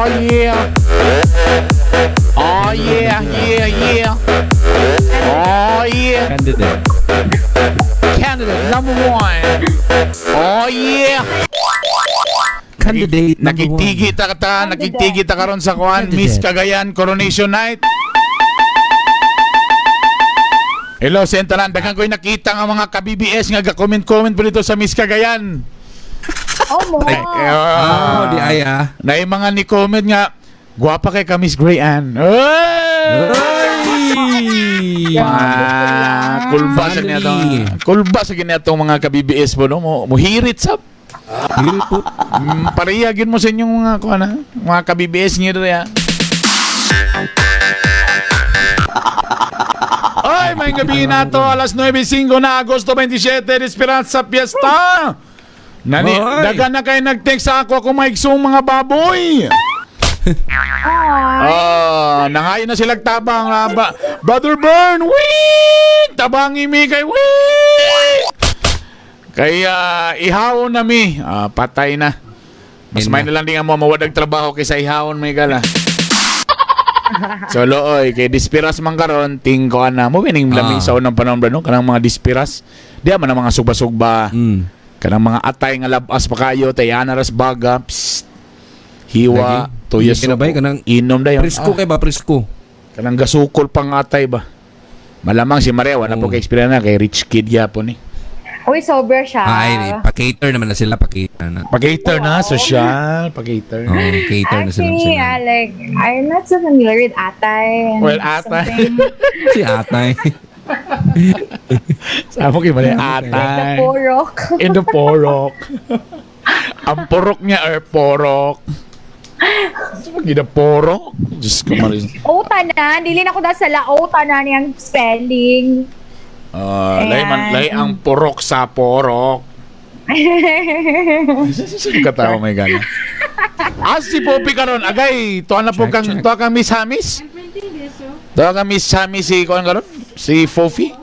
Oh yeah. Oh yeah. Oh yeah. Candidate. Candidate number 1. Oh yeah. Candidate number 1. Nakitigi ta ta, nakitigi ta karon sa kuan Miss Cagayan Coronation Night. Hello, sentalan. Daghan ko'y nakita nga mga ka-BBS nga ga-comment-comment po dito sa Miss Cagayan. Oh mo. Ay, Oh, di ay ah. Na yung mga ni comment nga, "Gwapa kay ka, Miss Grey Ann." Ay! Ay! Ah, kulba sa niya Finally. Kulba sa niya itong mga ka-BBS po, no? Mo, muhirit sab. Hirit po. Pareha gyud mo sa inyong mga kuan ha? Mga ka-BBS niyo diri ha. Ay, may gabi na to, alas 9:05 na, Agosto 27, Esperanza Fiesta. Nani, Hoy! dagan na kayo nag-text sa ako kung maigsong mga baboy. Ay. Ah, nangayon na silang tabang. Ah, Brother Bern, wee! Tabangi mi kay wee! Kaya ihawon na mi. Ah, patay na. Mas Yun may na. na lang din ang mawadag trabaho kaysa ihawon may gala. So looy, kay dispiras man karon ting ko na mo bining lami sa unang panahon bro, no? Kanang mga dispiras. Di man ang mga sugba-sugba. Kanang mga atay nga labas pa kayo, tay ras baga, psst. Hiwa, Lagi. tuyo Hindi na ba, kanang inom dayon. Presko Ah, kay ba presko? kanang gasukol pang atay ba. Malamang si Maria wala po kay experience na kay rich kid gyapon ni. Uy, sobra siya. Ay, pa-cater naman na sila, pa-cater na. Pa-cater na, social, pa-cater. Oh, cater na sila Actually, sila. Like, I'm not so familiar with atay and Well, atay. something. Si atay. Sa mo kay Maria, Like the atay. porok. In the porok. Ang porok niya or porok. Sa mo gina porok? Diyos ko, Maria. O tanan. Dili na ko na sa la O tanan yung spelling. Ah, lay man, lay ang porok sa porok. Sino ka tao may gana? Ah, si Poppy karon agay, tuwa na po Check, kang check. tuwa kang Miss Hamis. Tuwa kang Miss Hamis si kuan karon? Si Fofi?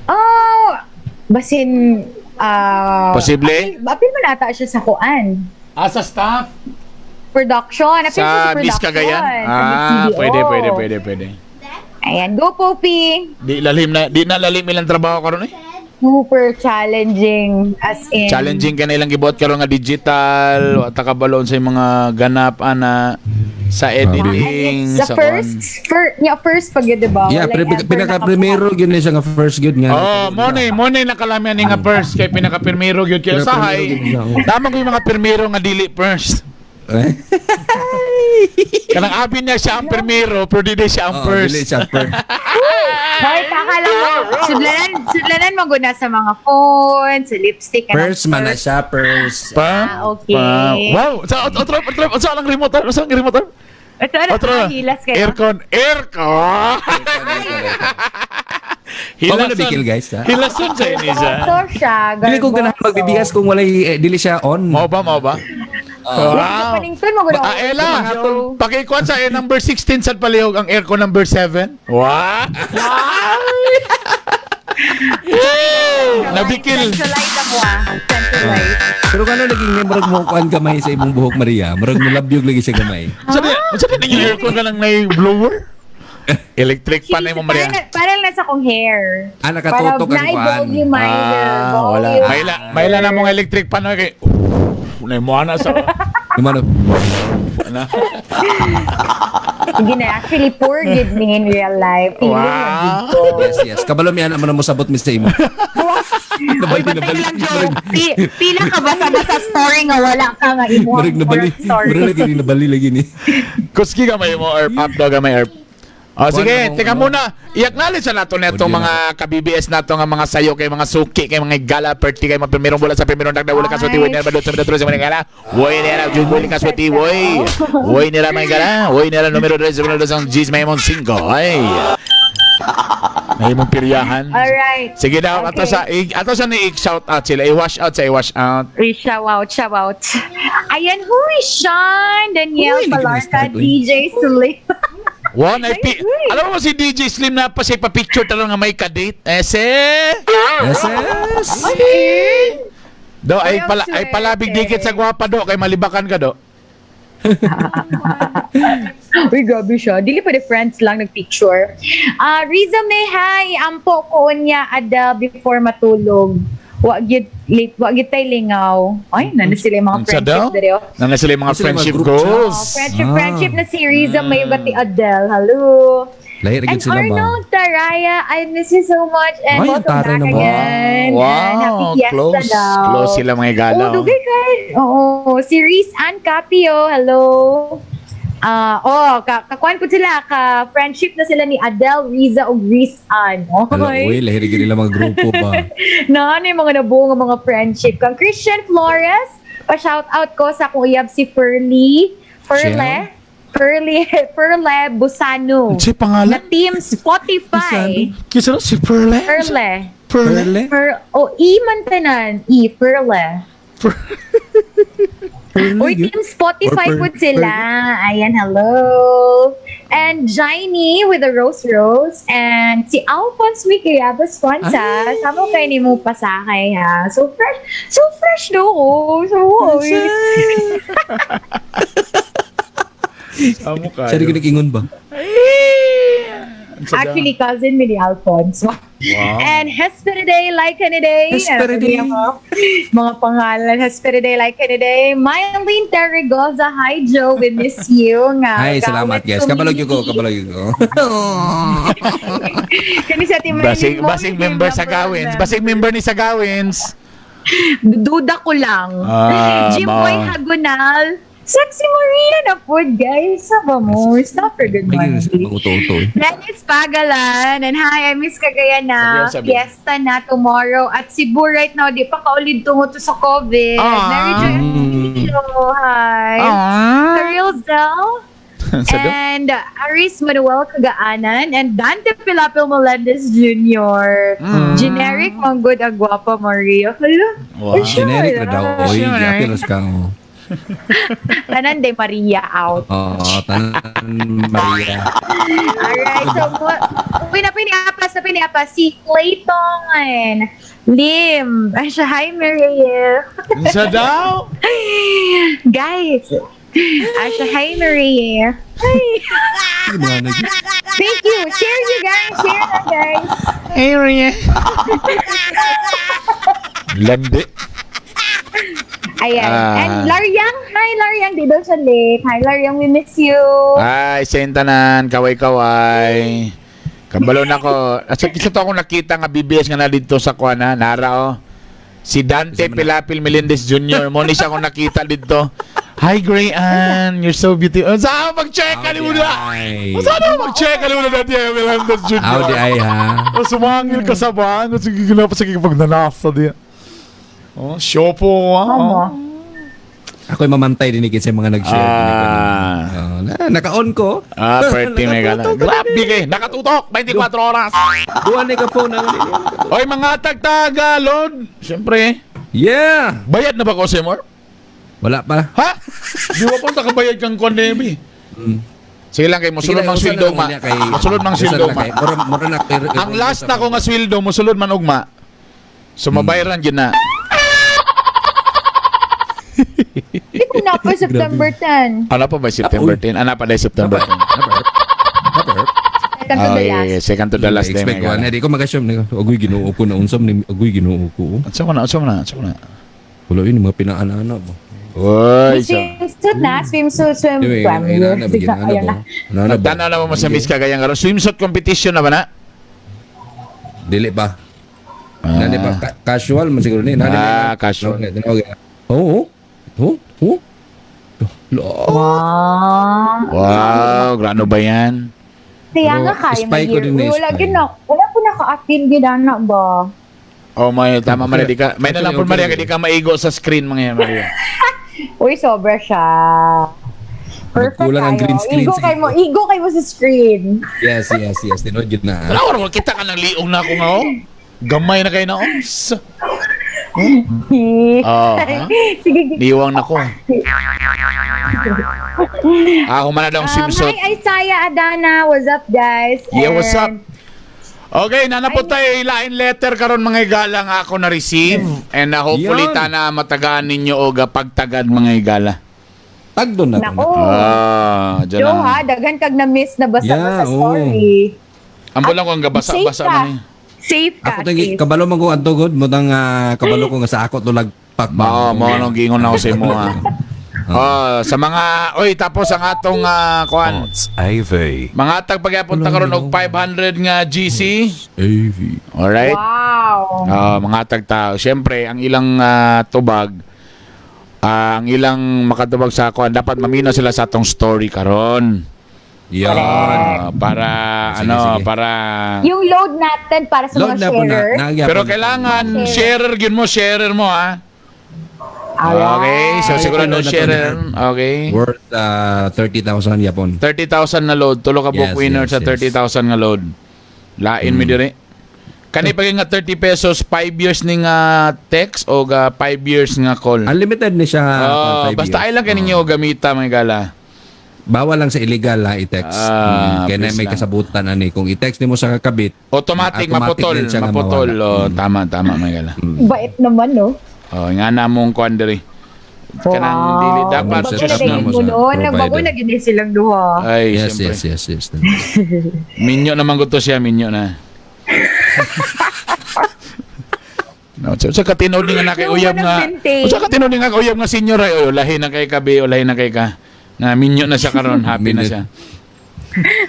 Oh, basin Posible? Apil man ata siya sa kuan. Ah, sa staff Production. Apil sa siya sa Miss production. Cagayan. Sa Ah, BCDO. pwede, pwede, pwede, pwede. Ayan, go Poppy. Di lalim na, di na lalim ilang trabaho karon eh. Super challenging as in. Challenging ka na ilang gibuhat karon nga digital, wa ta kabalon sa mga ganap ana sa editing, And it's the sa first, yeah, first pag yun, diba? Yeah, Walay pero ever pinaka-primero yun na siya nga first good nga. Oh, mo ni nakalamian ni nga first kay pinaka-pirmiro gyud kay Pinaka-pirmiro usahay. gyud siya, oh. Tama ko yung mga pirmiro nga dili first. Eh? Kanang abi niya siya ang pirmiro pero dili siya ang Oo, first. dili siya first. Hoy, taka lang mo. Sudlanan, sudlanan mo guna sa mga phone, sa lipstick. Kanang First man na siya, first. Pa? Ah, okay. Pa. Wow, sa otro otro otro ang remote, sa ang remote. Ito, ano, Otro. ah, hilas kayo. Aircon, aircon. Huwag mo na bikil, guys, ha? Hilason sa ini siya. Garboso siya. Dili ko ganahan magbibihas kung walay eh, dili siya on. Mao ba, mao ba? Wow. Panington mo guna. Ah, Ella, pakikuan sa eh, number 16 sa palihog ang aircon number 7. Wow! Yay! Nabikil. Centralize ako ah. Centralize. Pero kano naging may murag mo kuan gamay sa imong buhok Maria, murag mo labyog lagi siya gamay. Sa di ninyo aircon ka lang na blower? Electric pa na mo, Maria. Parang nasa kong hair. Ah, nakatutok ang kuan. Volumizer. Ah, wala. Maila, maila na mong electric pan kay. Unay mo na sa Yung ano, na. Sige na, actually, poor good me in real life. Feeling Wow. wow. yes, yes. Kabalo mi ana man mo sabot mi sa imo. Nabali, Uy, nabali. patay lang, Joe. Pila ka basa-basa story nga wala ka nga imo ang Murag nabali. story. Murag lagi ni nabali lagi ni. Kuski ka may mo herb up daw ka may herb. O sige, Kuan na teka mong muna. I-acknowledge na nato netong Pwede mga ka-BBS nato nga mga sayo kay mga suki kay mga gala perti kay mga primerong bola sa primerong dagdag wala kasuti woy nera balot sa mga sa mga gala. Woy nera jud woy kasuti woy. Woy nera mga gala. Woy nera numero 3 sa mga ang G's may mong 5. Ay. May mong piryahan. Alright. Sige daw, ato sa ato sa ni i-shout out sila, i-wash out sa i-wash out. Uy, shout out, shout out. Ayan, huy, Sean, Daniel Uy, hindi ko Palarca, na-start, uy. DJ Slim. One ay pi- Ay, uy. Alam mo si DJ Slim na pa siya pa-picture talong nga may kadate. Ese. Yes, yes. Do ay Ay, ang pala ay palabig swerte. dikit sa gwapa do kay malibakan ka do. Uy, grabe siya. Dili pa de friends lang nagpicture. Ah, Riza May, hi. Ampo ko niya Adele before matulog. Wa gyud late, wa gyud tay lingaw. Ay, nana sila yung mga Unsa friendship daw? dere, oh. Nana sila yung mga Sila yung mga friendship group chat. goals. Oh, friendship, friendship na si Riza May ug si Adele. Hello. Lahi ra And gyud sila ba? Arnold Taraya, I miss you so much. And Ay, ang welcome taray back naman. again. And happy Wow, fiesta close. daw. Close sila mga igala. Oh, dugay kay. Oo, si Reese Ann Capio, hello. Ah, oh, kakuan po sila, ka friendship na sila ni Adele, Riza ug Reese Ann. Hala, Okay. uy, lahi ra gyud nila mga grupo ba? Na ano yung mga nabuo nga mga friendship. Kang Christian Flores, pa-shout out ko sa akong uyab si Perly, Perle, Perly, Perle Busano. Unsay Na pangalan? team Spotify. Kinsa na si Perle? Perle. Perle. Perle? Per, oh, E man tanan. E, Perle. Perle Uy, gyud? team Spotify Or po sila. Ayan, hello. And Jaini with the Rose Rose. And si Alphonse Wikiyabas Sponsa. Sama kayo ni mo pasakay, ha. So fresh. So fresh, no? So, oy. Amo kayo. Siya rin nag-ingon ba? Actually, cousin mi ni Alphonse. Wow. And Hesperiday, like Day. Hesperiday. Ano, mga pangalan. Hesperiday, like Day. Mylene Terregoza, hi Joe, we miss you. Nga, Ay, salamat guys. Kabalog yun ko, kabalog yun ko. Kani sa team Basing, basing member sa Gawins. Basing member ni sa Gawins. Duda ko lang. Ah, Jimboy Hagunal. Sexy Maria na po, guys. Saba mo. Stop for good May money. ganun mga uto-uto eh. Dennis Pagalan. And hi, I miss Cagayan na. Sabi yan, sabi. Fiesta na tomorrow. At Cebu right now, di pa kaulid tungo to sa COVID. Ah. Mary Joy Aparicio, hi. Karil Zell. Sa do? And Aris Manuel Kagaanan. And Dante Pilapil Melendez Jr. Generic Manggod Aguapa Maria. Hala. Wow. Ay, siya, Generic na daw. ah. Oy, Sure. giapil ras ka. Oh. Tanan de Maria out. Oo, tanan Maria. Alright, so uy, napiniapas, napiniapas si Clayton Lim. Ay, siya, hi, Maria. Sa daw? Guys. Ay, siya, hi, Maria. Hi. Ay, mga nag- Thank you. Share you guys. Share na, guys. Hey, Maria. Landi. Ayan. Ah. And Lariang. Hi, Lariang. Di daw siya late. Hi, Lariang. We miss you. Ay, sentanan, kaway-kaway. Kabalo na ko. Asa kisa to ako nakita nga BBS nga na dito sa kuana, nara oh. Si Dante Pilapil Melendez Jr. Mo ni siya akong nakita dito. Hi, Gray Ann. You're so beautiful. Saan mag-check kalimutan? Ay. Saan mag-check kalimutan Dante Melendez Jr.? Aw, di ay ha. O, sumangil ka sa bang. Sige, gina pa sige pag nanasa di. Oh, shopo ko. Ah. Tama. Ako'y mamantay din sa mga nag-share. Ah. Oh, na, naka-on ko. Ah, perti may gala. Nakatutok ka Grabe kay. Nakatutok 24 oras. Duwan na ka phone. Oy, mga tagtaga, Lord. Siyempre, Yeah! bayad na ba ko, Seymour? Wala pa. Ha? Di ba po nakabayad kang konemi? Sige lang kay mosulod mang sweldo ma. Mosulod mang sweldo ma. Mura na Ang last na ko nga sweldo mosulod man ugma. So mabayaran gyud na. Hindi ko na po September 10. Ano pa ba September 10? Ano pa dahil September 10? Second to Oh, the yeah, last. yeah, second to the last day. Expect Mga ko gala. na di ko mag-assume agoy Ginoo ko na unsam ni agoy Ginoo ko. Unsa ko na, unsa ko na, unsa ko na. Wala yun mga pinaana-ana ba. Oy, so. Swimsuit na. Swimsuit, swim. Di ba, inana ba ginana Ayun ba? na. Inana ba? Nagtanaw na mo sa Miss Cagayan karon. Swimsuit competition na ba na? Dili pa. Nani pa casual man siguro ni. Nani Ah, casual. Oo. Oo. Oo. Lo. Wow. Wow, grano ba yan? Kaya Pero nga kayo spy ko din na Wala spy. gid na. Wala po naka-attend gid ana ba. Oh my, tama Maria, di ka. May na lang po Actually, Maria, okay. di ka maigo sa screen mga yan, Maria. Uy, sobra siya. Perfect Nagkulang ang kayo. green screen Igo sa kay mo, igo kay mo sa screen. Yes. Tinuod yun na. Wala ko kita ka ng liong na ako nga oh. Gamay na kayo na oh. Oh, ha? Sige, sige. Niwang na ko. Ah, humana daw ang swimsuit. Hi, Isaiah Adana. What's up, guys? Yeah, what's up? And Okay, nanapot tayo ilain letter karon mga igala nga ako na-receive and hopefully Yan. tana matagaan ninyo og pagtagad mga igala. Tagdon na to. Nako. Ah, dyan Joe na. ha, daghan kag na-miss na basa Yeah, sa story. Ang bulang ko ang gabasa-basa Safe ka. man eh. Safe ka. Ako tagi safe. kabalo man ko adto god mo tang kabalo ko nga sa ako tulag pak. Mao, mao nang giingon ako sa imo ha. Oh, sa mga oy tapos ang atong kuan. Odds AV. Mga tag pagyapon ta karon og 500 nga GC. AV. Alright? Wow. Ah, mga tag tao. Siyempre, ang ilang tubag, ang ilang makatubag sa kuan, dapat mamino sila sa atong story karon. Yan. Para Sige, ano, sige. para Yung load natin para sa Load mga na po na. sharer. Nagyapon Pero na. kailangan sharer gyud mo, sharer mo ha. Alright. Okay, so siguro no Load na to sharer. Okay. Worth 30,000 yapon. 30,000 na load, tulo ka book Yes, winner yes, sa yes. 30,000 nga load. Lain mi diri. Kani pag nga 30 pesos, 5 years ni nga text o ga 5 years nga call. Unlimited ni siya. Oh, 5 basta years. ay lang kaninyo gamita mga gala. Bawal lang sa illegal ha i-text. Ah, Kaya na please may lang. kasabutan ani kung i-text nimo sa kakabit, Automatic, automatic maputol, din siya nga maputol. mawala. Oh, tama tama mga gala. Bait naman, no? Oh, nga na mong kuan diri. Kanang dili dapat Nagbago Set na up na din mo mo sa noon. Nagbago provider. na gid silang duha. Ay, Yes, siyempre. yes. Minyo naman ko to siya, minyo na. No, so, sa katinood nga na kay Yung uyab nga. walang vintage. Sa katinood nga kay uyab nga senior ay oy, lahi na kay kabi, lahi na kay ka. Na minyo na siya karon, happy na Minyo. siya.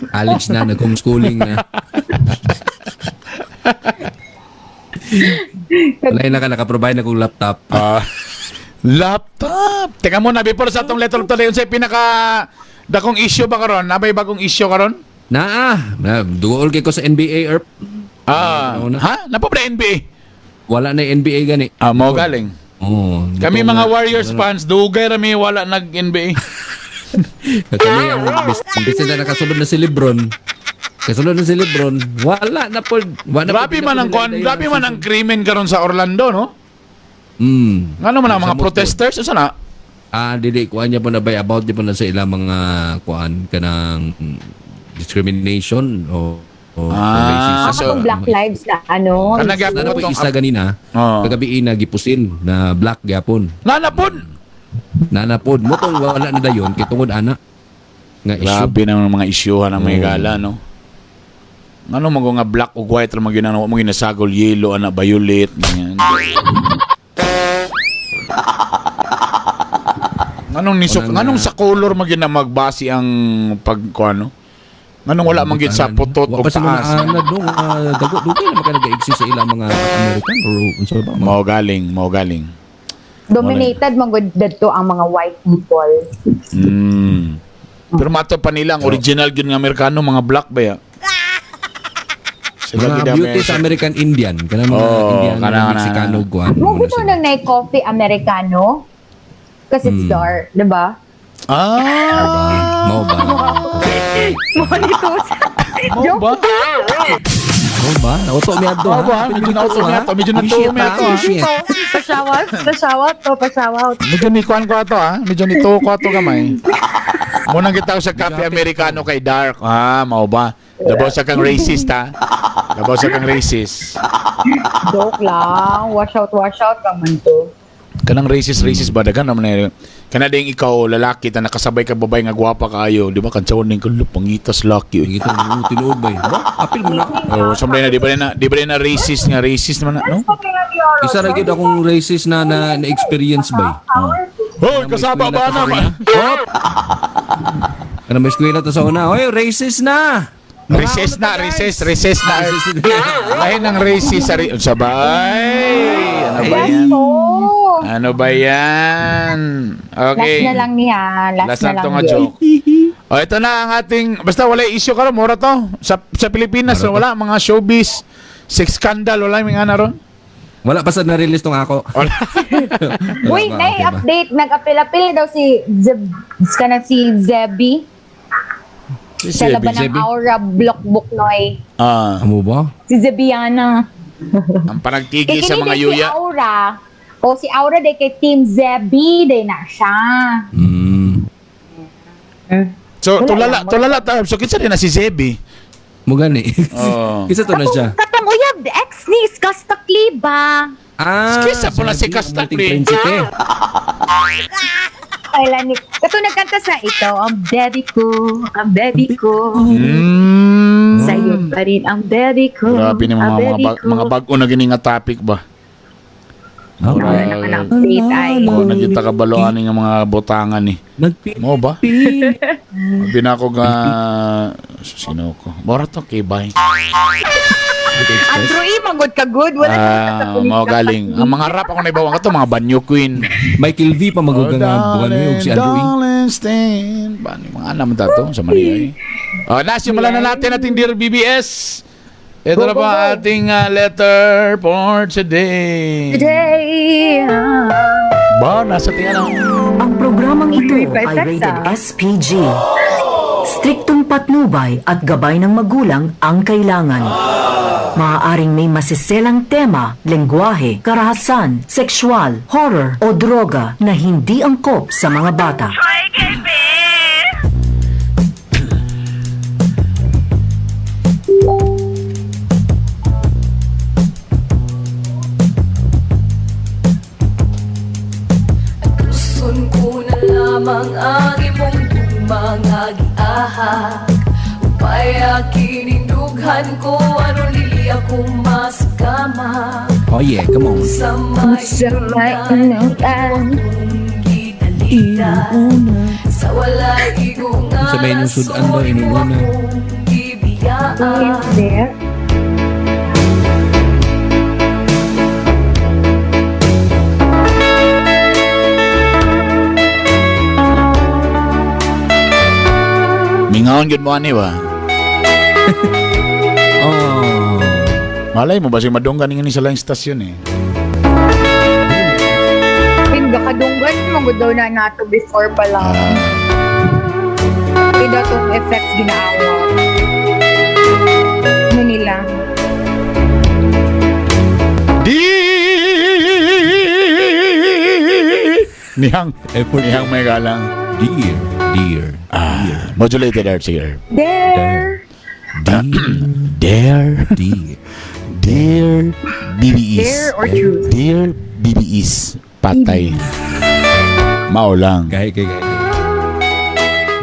College na, nag-homeschooling na. Wala na ka, nakaprovide na kong laptop. Ah. Laptop. Teka muna before sa atong letter of the day, unsay pinaka dakong issue ba karon? Nabay bagong issue karon? Naa, na, duol kay ko sa NBA erp. Ah, Ano na? ha? Napo ba NBA? Wala na yung NBA gani. Ah, mo galing. Oh, Kami mga Warriors fans, dugay ra mi wala nag NBA. Kami ang bisin na nakasulod na si LeBron. Kasulod na si LeBron, wala na po. Wala na Grabe po man ang kon, grabe man ang krimen karon sa Orlando, no? Ngano man ang mga Samot po. protesters usa na? Ah, dili kuan niya po na bay about di po na sa ilang mga kuan kanang discrimination o Ah, racism. Ako so- tong Black Lives na ano. Kanang gyapon Na po tong isa ganina, Oo. kagabi na gipusin na black gyapon. Nanapod. Nanapod mo tong wala na dayon kay tungod ana nga issue. Grabe naman ang mga isyuhan ng mga gala, no? Ano mo nga black ug white ra magyud mo ginasagol yellow ana violet ganyan. Nganong nisok, Unang, nganong sa color magyud na magbase ang pag kuano? Nganong wala man gyud sa putot Wa ug pa sila taas. naanad no, dago dugay na maka nag-exist sa ilang mga American or unsa ba? Mga Mao galing, mao galing. Dominated man gud dadto ang mga white people. Pero mato pa nila ang original gyud nga Amerikano mga black ba ya? Sila mga gyud ang beauty sa American Indian kanang mga Oo, Indian kanang- Mexicano kuan. Mo muna gusto sila. nang nay coffee americano. Kasi it's dark, di ba? Ah, Mao ba? Mo nito. Mao ba? Mao ba? Nauto mi adto. Mao ba? Medyo nauto mi adto. Medyo natuo mi adto, ah. Pasawat, pasawat to, pasawat. Medyo ni kuan ko ato ah. Medyo ni ko ato gamay. Munang kita sa kape amerikano kay Dark. Ah, mao ba? Dabaw sa kang racist ha. Dabaw sa kang racist. Joke lang. Wash out, wash out ka man to. Kanang racist racist ba dagan naman na kana ding ikaw lalaki ta nakasabay ka babae nga gwapa kaayo, di ba? Kantsawon ning kulo pangitas laki. Oy. Ito tinuod ba? Ba, apil mo na. Oh, samday na di ba na racist nga racist man na, no? Isa ra gyud akong racist na na, experience ba. Hoy, kasaba ba na? Hop. Kana may eskwela to sa una. Oy, racist na. Recess na, recess, recess na. Lahin ng racist sa sabay. Ano ba yan? Yes, oh. Ano ba yan? Okay. Last na lang niya. Last, Last na na lang to nga yun. joke. O, ito na ang ating, basta wala issue karon, mura to. Sa Pilipinas, wala, mga showbiz, sex scandal, wala yung mga ron. Wala pa sa na-release tong ako. Wala. Wala Wait, pa, nay, okay ba? update. Nag-apil-apil daw si Zeb, kana si Zebby. Sa laban ng Zebby. Aura Blockbook Noy. Ah, Amo ba? Si Zebiana. ang panagtigi sa Kay mga kini yuya. Si Aura. O si Aura day kay Team Zebby day na siya. So, Wala tulala, lang. tulala ta. So, kinsa din na si Zebby? Mo gani. Oo. Kisa to na siya. Katong uyab, ex ni Skastakli ba? Ah, Kisa po na si sabi, Kastakli. ang munting prinsipe. Kailan ni Kato nagkanta sa ito, ang baby ko, ang baby ko. Sa'yo pa rin ang baby ko. Grabe ni ang mga mga, baby bag, ko. mga bag-o na gini nga topic ba. Oh, Wala na ka na update ay. Oh, nagita ka baloan nga mga botangan ni. Nagpi. Mo ba? Binako ga sino ko. Mora to kay bay. Andrew E, magod ka good. Wala ka sa Ah, mao galing. Ang mga rap ako naibawang ka to, mga Banyo Queen. Michael V pa magugang nga buwan mo si Andrew E. Oh, Darling, stand. Ba, ni mga alam ta to sa Manila eh. Oh, nasimulan na natin ating Dear BBS. Ito Go, na go, po ang go. ating letter for today. Today. Ba, nasa tingnan na. Ang programang ito Uy, ay perfect, rated ah. SPG. Striktong patnubay at gabay ng magulang ang kailangan. Maaaring may masiselang tema, lengguwahe, karahasan, sexual, horror o droga na hindi angkop sa mga bata. Tuson ko na lamang ang imong mga giahak. Upay kinindugan ko aron lili ako maskamak. Oh yeah, come on. Sa may Sa may inutan. gidalida. Sa walay igong Sa may inusudan daw, inuuna. Gibiyaan. Is there? Mingaon gud mo ani ba? Oh. Malay mo ba si madunggan ni sa lang stasyon eh. Pinga kadunggan, magod daw na nato before pa lang. Ah, Ito tong effects ginaawa. Ano nila? Di Nihang Effort. Nihang may galang. Dear, dear, Ah, modulated RCR. There! dear, Dare dear. Dear BBEs. Dare or truth? Dear BBEs. Patay. Mao lang. Kay, kay, kay.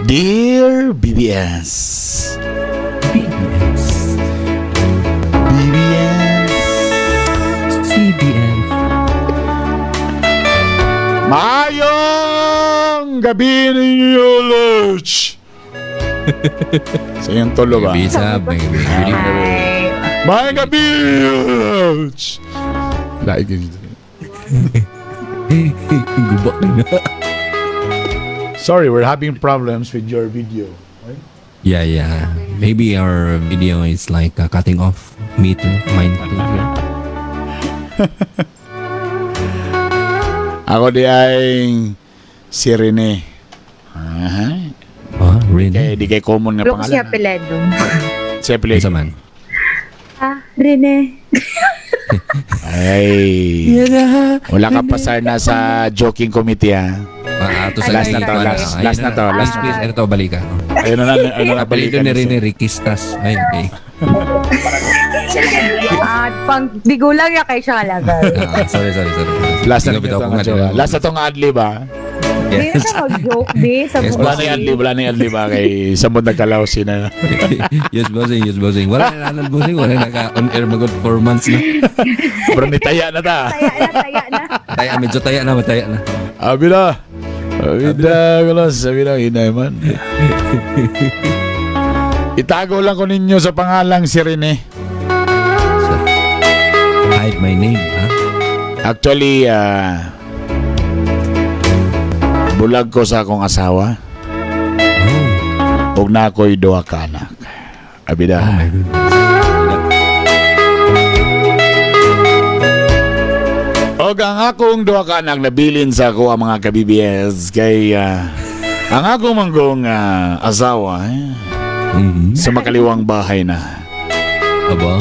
Dear BBS. BBS. BBS. CBS. Maayong gabi ninyo, Lurch. Sa iyong tulo ba? Gabi sa, may gabi. Good evening. Ay. Maayong gabi, Lurch. Laig yun. Guba ka na. Sorry, we're having problems with your video. Yeah. Maybe our video is like cutting off. Me too. Mine too. Yeah. Ako di ay si Rene. Aha. Oh, really? Kaya di kay common nga Wala ko siya pangalan. apelado. Si Apeledo. Unsa man? Ah, Rene. Ay. Wala ka pasar na sa joking committee ah. Ah, ato sa Last na to, last. Ayun Last na to, last Please, please, ano to, balika. Ayun na, ano na Apelido balikan. ni Rene Riquistas. Ay, okay. Ah, pang bigulang ya kay siya level. Ah, sorry, sorry, sorry. Last na Ikaw, bitaw ito ko nga nga, joke. di ba? Last na itong adlib ah. Hindi na Yes. siya mag-joke, di. Sa Yes, Wala buhay. na yung adlib, wala na yung adlib ah. Kay samod nagkalaw sina. Yes, bossing, yes, bossing. Wala na nanan, bossing. Wala na ka on air magod 4 months na. Pero nitaya na ta. Taya na, taya na. Taya, medyo taya na, mataya na. Abi na. Abi na, kulos. Abi na, hinay man. Itago lang ko ninyo sa pangalang si Rene. So, hide my name, ha? Actually, bulag ko sa akong asawa. Oh, Ug na ako'y duha ka anak. Abi na. oh my goodness. Og ang akong duha ka anak nabilin sa ako ang mga ka-BBS kay ang akong manggong asawa eh, sa makaliwang bahay na. Aba.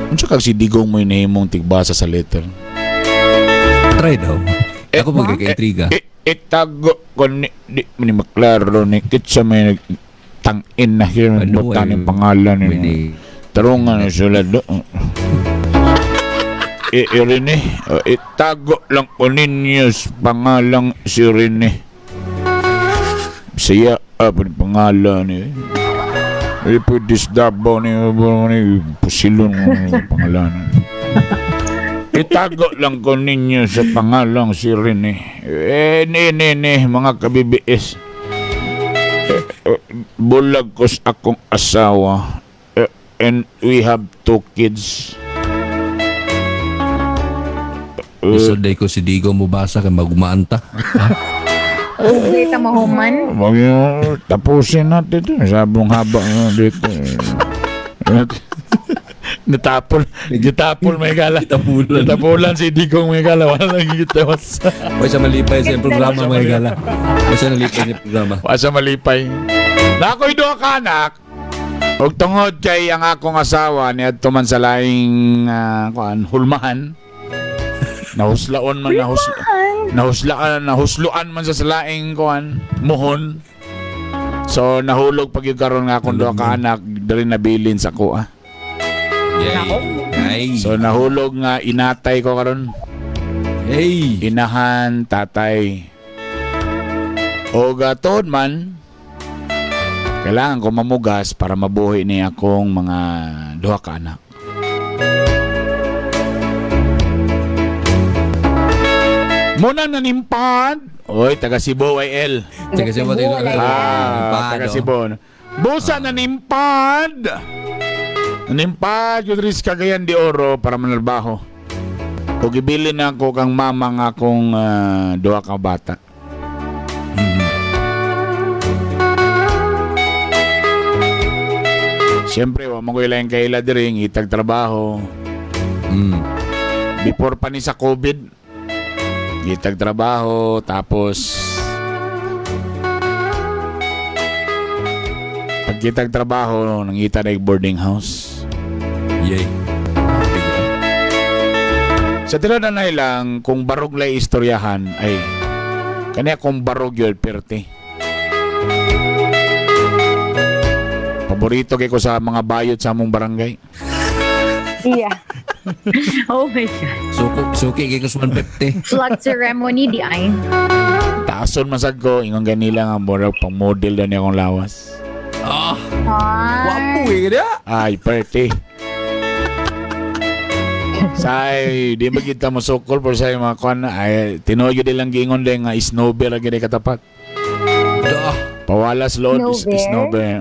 Unsa kag si Digong mo inahimong tigbasa sa letter? Try daw. Ako magkakaintriga. Eh, itago ko ni di ni maklaro ni kitsa may tangin na here Ano, butan eh, yung pangalan ni. Pwede. Tarungan ni sila do. Rene, itago lang ko ninyo sa pangalang si Rene. Siya, pangalan ni. Eh, pwede sa Davao ni, ni Pusilon ni pangalan. Itago lang ko ninyo sa pangalang si Rene. Eh, ne, ne, ne, mga ka-BBS. Bulag ko sa akong asawa. And we have two kids. Lisod day ko si Digo mubasa kay magumaan ta. Ugay ta mahuman. Wag yun, tapusin natin ito. Sabong haba na dito. Natapol. Natapol may gala. Natapulan. Natapulan si Digong may gala. Wala lang gitawas. Hoy, sa malipay sa programa mga gala. Hoy, sa nalipay sa programa. Wala sa malipay. Nakoy duha ka anak. Og tungod kay ang akong asawa ni adto man sa laing kuan hulmahan. Nahuslaon man nahuslaan nahusluan man sa laing kuan muhon. So nahulog pag yung karon nga akong duha ka anak diri nabilin sa kuha. Yay. Yay. So nahulog nga inatay ko karon. Yay. Inahan tatay. O tuod man kailangan ko mamugas para mabuhi ni akong mga duha ka anak. Muna nanimpad. Oy, taga Cebu YL. Taga Cebu, taga- Ah, taga Cebu. Busa nanimpad. Nanimpad yung diri sa Cagayan de Oro para manalbaho. O gibilin na ako kang mama nga akong duha ka bata. Siyempre, wa man ko ilang kaila diri ngitag trabaho. Before pa ni sa COVID, ngitag trabaho tapos pagkitag trabaho, nangita na yung boarding house. Yay. Sa tila na lang, kung barog lay istoryahan, ay, kaniya kung barog yun, perte. Paborito kay ko sa mga bayot sa among barangay. Yeah. Oh my God. Suko, suki kay ko sa 150. Flag ceremony di ay. Taason masag ko, ingon ganila nga murag pang model na niya akong lawas. Ah, Ay. wapo eh kaya. Ay, perte. Say, di ba kita mosukol por sa mga kuan ay tinuod gyud ilang giingon din nga snowbear ang gid katapat. Dah. Pawalas load is Snowbear? snowbear.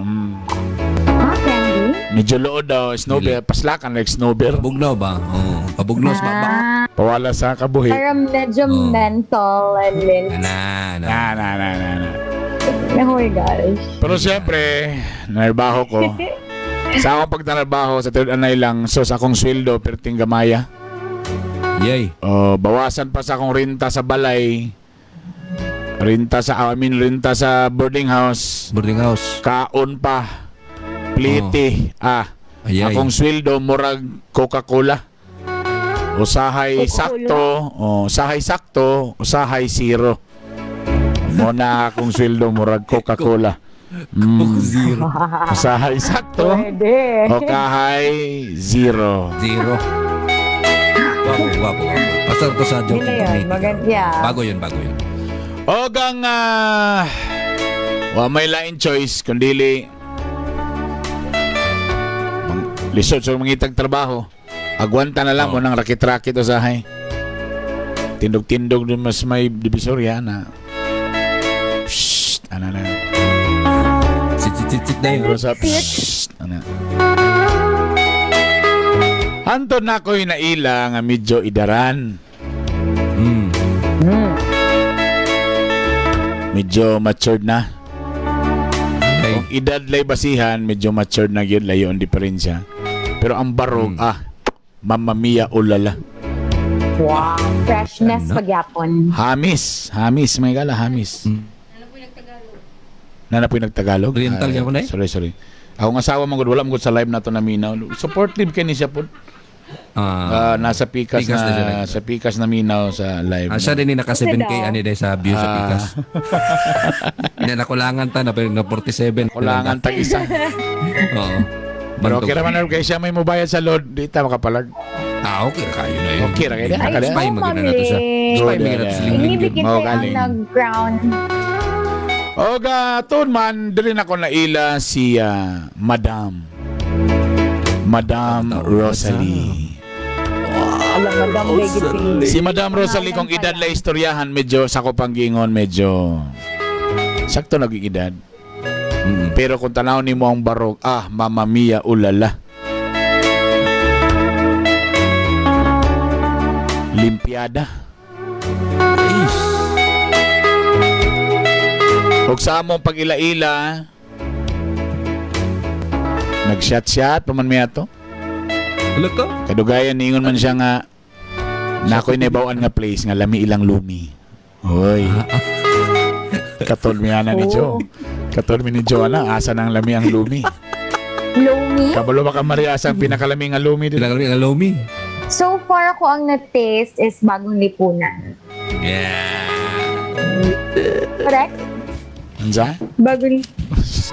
Ah, candy? Medyo load daw snowbear, paslakan like snowbear. Bugnaw ba? Oo. Pabugnaw sa baba. Ah, Pawala sa kabuhi. parang medyo Oh. mental and mint. Na, na. Na na na na na. Oh my gosh. Pero siyempre, narbaho ko. Sa akong pagtanarbaho sa tinud anay lang, so sa akong sweldo perting gamaya. Yay. Oh, bawasan pa sa akong renta sa balay. Renta sa I mean renta sa boarding house. Boarding house. Kaon pa. Pliti. Ah, Ayay. akong sweldo murag Coca-Cola. Usahay Coca-Cola? sakto, oh, usahay sakto, usahay zero. Mo na akong sweldo murag Coca-Cola. Coke zero. Usahay sakto Pwede. o kahay zero. Zero. Wapo, wapo, wapo. Pasar to sa joking Yun na yun. committee. Yeah. Bago yun, bago yun. O gang wa may lain choice kundili lisod sa mangitag trabaho. Agwanta na lang Oh. mo nang rakit-rakit usahay. Tindog-tindog dun mas may divisorya na. Psst, ana na. Sit, sit, sit, sit na yun. Pero sa psst, ana. Anton na ako'y naila nga medyo idaran. Medyo matured na. Ay. Kung edad lay basihan, medyo matured na gyud layo ang diferensya. Pero ang barog, mamma mia ulala. Wow. Freshness Ano? pagyapon. Hamis, hamis, may gala, hamis. Nana po yung nagtagalog? Oriental Ay, ka po na eh? Sorry, sorry. Akong asawa man gud, wala man gud sa live na to naminaw. Supportive kay ni siya po. Ah, Ah, nasa Pikas, Pikas na siya na, nag- sa Pikas na minaw sa live. siya din ni naka Kasi 7K daw. ani day sa view sa Ah. Pikas. Hindi nakulangan ta na pero na 47. Kulangan tag isa. Oo. Pero Bantog. okay naman kay siya may mubayad sa load, di ta makapalag. Ah, okay ra kayo na yun. Okay ra kayo na. Ay, Spy go, magina na to siya. Ma'am Spy Ling. magina to sa Good, lingling Hindi yun. bikin Mao ang galing. nag-crown. Oga, tuon man, dili na ko naila si Madam. Madam Rosalie. Alam, Madam Legit. Si Madam Rosalie, kung edad la istoryahan, medyo sa ko panggingon, medyo sakto naging edad. Pero kung tanaw nimo ang barog, ah, mamma mia, ulala. Limpiada. Eish. Ug sa among pag-ila-ila, nag-shot-shot pa man miya to. Wala ka? Kadugayan niingon man siya nga nakoy naibawan nga place nga lami ilang lumi. Hoy. Katol mi ana ni Joe. Katol mi ni Joe ana asa nang lami ang lumi. Lomi? Kabalo ba ka Maria asa ang pinakalami nga lumi dito? Kailangan ang lomi. So far, ako ang na-taste is Bagong Lipunan. Yeah. Correct? Unsa? Bagong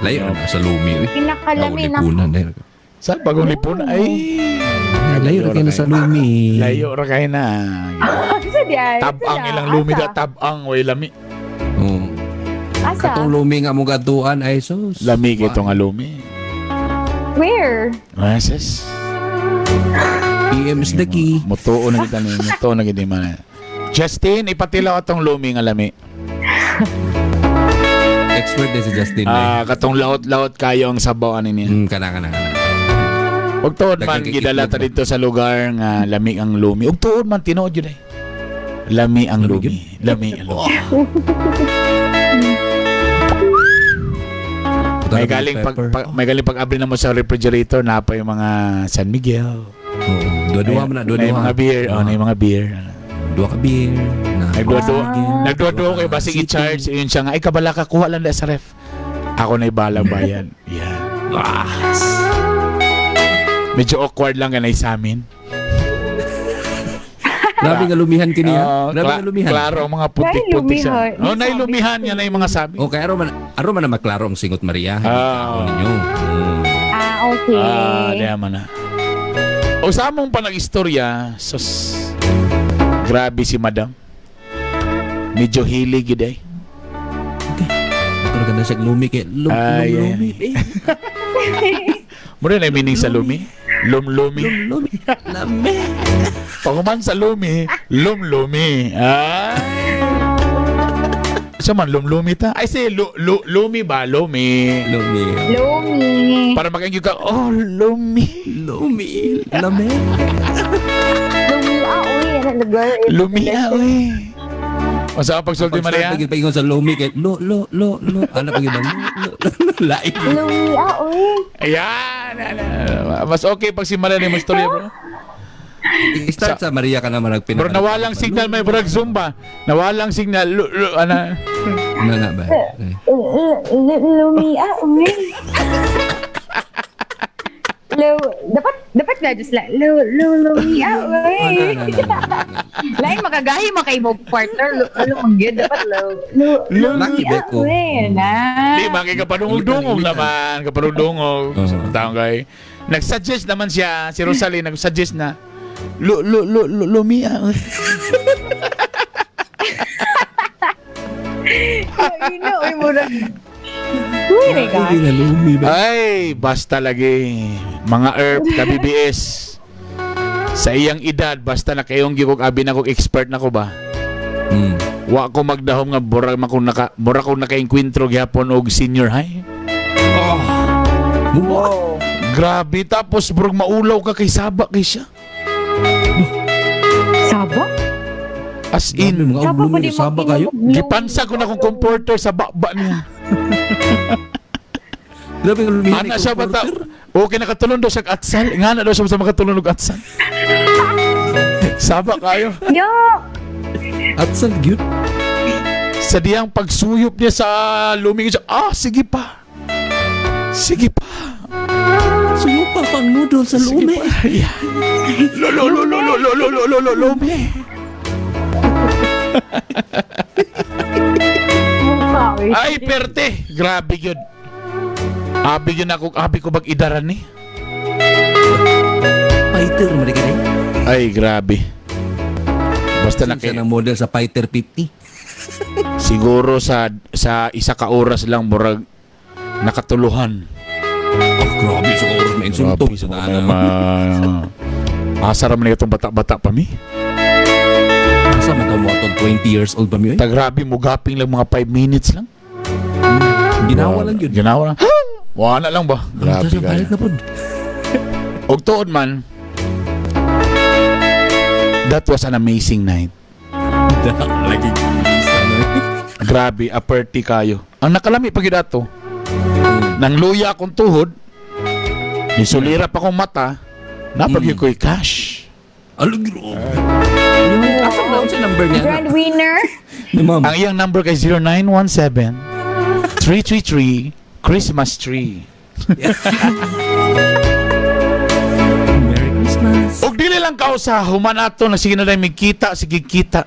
Layo na sa lumi. Uy. Pinakalami na. Lipunan. Layo Sa Bagong Lipunan ay Layo ra kayo na sa lumi. Layo ra kay na. Asa di ay? Tabang ilang lumi da tabang way lami. Oo. Asa? Katong lumi nga mong gatuan ay sus. Lami kay nga lumi. Where? Ah, sis. PM is the key. Mutuo na kita ni, mutuo na kita man. Justin, ipatilaw atong lumi nga lami. Expert din si Justin. eh. Ah, katong laot-laot kayo ang sabaw ani niya. Kana kana kana. Ug tuod man Daghang kay gidala ta itlog ba? dito sa lugar nga lami ang lumi. Ug tuod man tinuod jud ay. Lami ang Lami lumi. Lami ang lumi. May galing pag, may galing pag abri na mo sa refrigerator na pa yung mga San Miguel. Oo, dua-dua man na, Na yung dua-dua. mga beer, oh, na yung mga beer. Dua ka beer. Na. Nagdua-dua, Miguel. nagdua-dua kay basig i-charge yun siya nga ay kabala ka kuha lang da sa ref. Ako na ibalang bayan. Yeah. Ah. Medyo awkward lang ganay sa amin. Grabe nga lumihan kini ha. Oo, Grabe nga lumihan. Klaro ang mga putik-putik siya. Nailumihan. Oh, nailumihan yan na yung mga sabi. Okay, aro man na maklaro ang singot Maria. Hindi Ah. ka ako ninyo. Ah, okay. Ah, diya man na. O sa among panag-istorya, sus, grabe si madam. Medyo hilig yun eh. Okay. Ito na ganda siya lumi kay lum, Ay, lum, ay, lumi. Eh, Muna na yung meaning sa lumi? Lumlumi. lum, lumi. Lami. Pag sa lumi, lumlumi. Ay. Siya man, lumlumi ta. Ay, si lu, lu, lumi ba? Lumi. Lumi. Lomi. Para makaingyo ka, oh, lumi. Lumi. Lami. Lomi, ah, uy. Ano lugar? Lumi, ah, uy. Masa ang pagsulti, Maria? Pag paingon sa lumi kay lo lo lo lo. Ano pag iba? Lo lo lo. Lain. Lomi, ah, uy. Ayan. Ayan. Mas okay pag si Maria ni mo istorya, bro. I-start sa Maria ka naman nagpinaka. Bro, nawalang signal may brag Zumba. Nawalang signal. Lu, lu, ana. Ano na ba? Eh. Lomi, ah, uy. Lo, dapat, dapat nga just like, lo, lo, lomi, ah, Ano, uy. ano, ano, ano. Lain makagahi makaibog partner. Lo, lo, mang yun. Dapat lo, lo, Lo, Lucky ah, Beko. uy. Na. Di ba kay kapanungog-dungog Ulitan, ulitan. naman, kapanungog. Oo. Taong kay. Nag-suggest naman siya, si Rosalie nag-suggest na lu lu lu lu lumia. Ay, na, uy, murag. Uy, my gosh. Hindi na lumi ba? Ay, basta lagi mga herb ka-BBS. Sa iyang edad basta na kayong gikog abi na kog expert na ko ba. Wa ko magdahom nga mura man kung naka mura ko nakaengkwentro gihapon og senior high. Oh. Wow. Grabe tapos burg maulaw ka kay saba kay siya. Saba? As Grabe, in, mga Saba lumi, pa di saba kayo. gipansa ko na kong comforter sa baba niya. Grabe nga lumihan. Ana siya bata. Okay nakatulon daw siya og atsal. Nga na daw siya sa makatulon og atsal. Saba kayo. Yo! At sa gyud. Sa diyang pagsuyop niya sa luming siya, ah, sige pa. Sige pa. Suyo pa pang noodle sa Sige lumi. pa. Yeah. Lo lo lo lo lo lo lo lo lo lo lumi. Mukha, uy. Ay, perte. Grabe yun. Abi yun ako, abi ko bag idaran ni. Fighter man ka eh. Ay, grabe. Basta na Siya ng model sa Fighter 50. Siguro sa isa ka oras lang murag nakatuluhan. Oh, grabe sa oras may insulto. Grabe, Sa sa daan. Asa ra man itong bata-bata pa mi. Asa man mo atong 20 years old pa mi oy. Ta grabe mo gaping lang mga 5 minutes lang. Ginawa lang yun. Ginawa lang. Wala lang ba? Grabe Grabe kayo. Balik na pud. Og tuod man, that was an amazing night. Lagi. Grabe, aperti kayo. Ang nakalami pag ato, nang luya akong tuhod, nisulirap akong mata, napag ko'y cash. Alo, grabe. Asa na sa number niya? Grand winner. Ni ma'am. Ang iyang number kay 0917 333 Christmas tree. Merry Christmas. Og dili lang kao sa human ato na sige na lang kita, sige kita.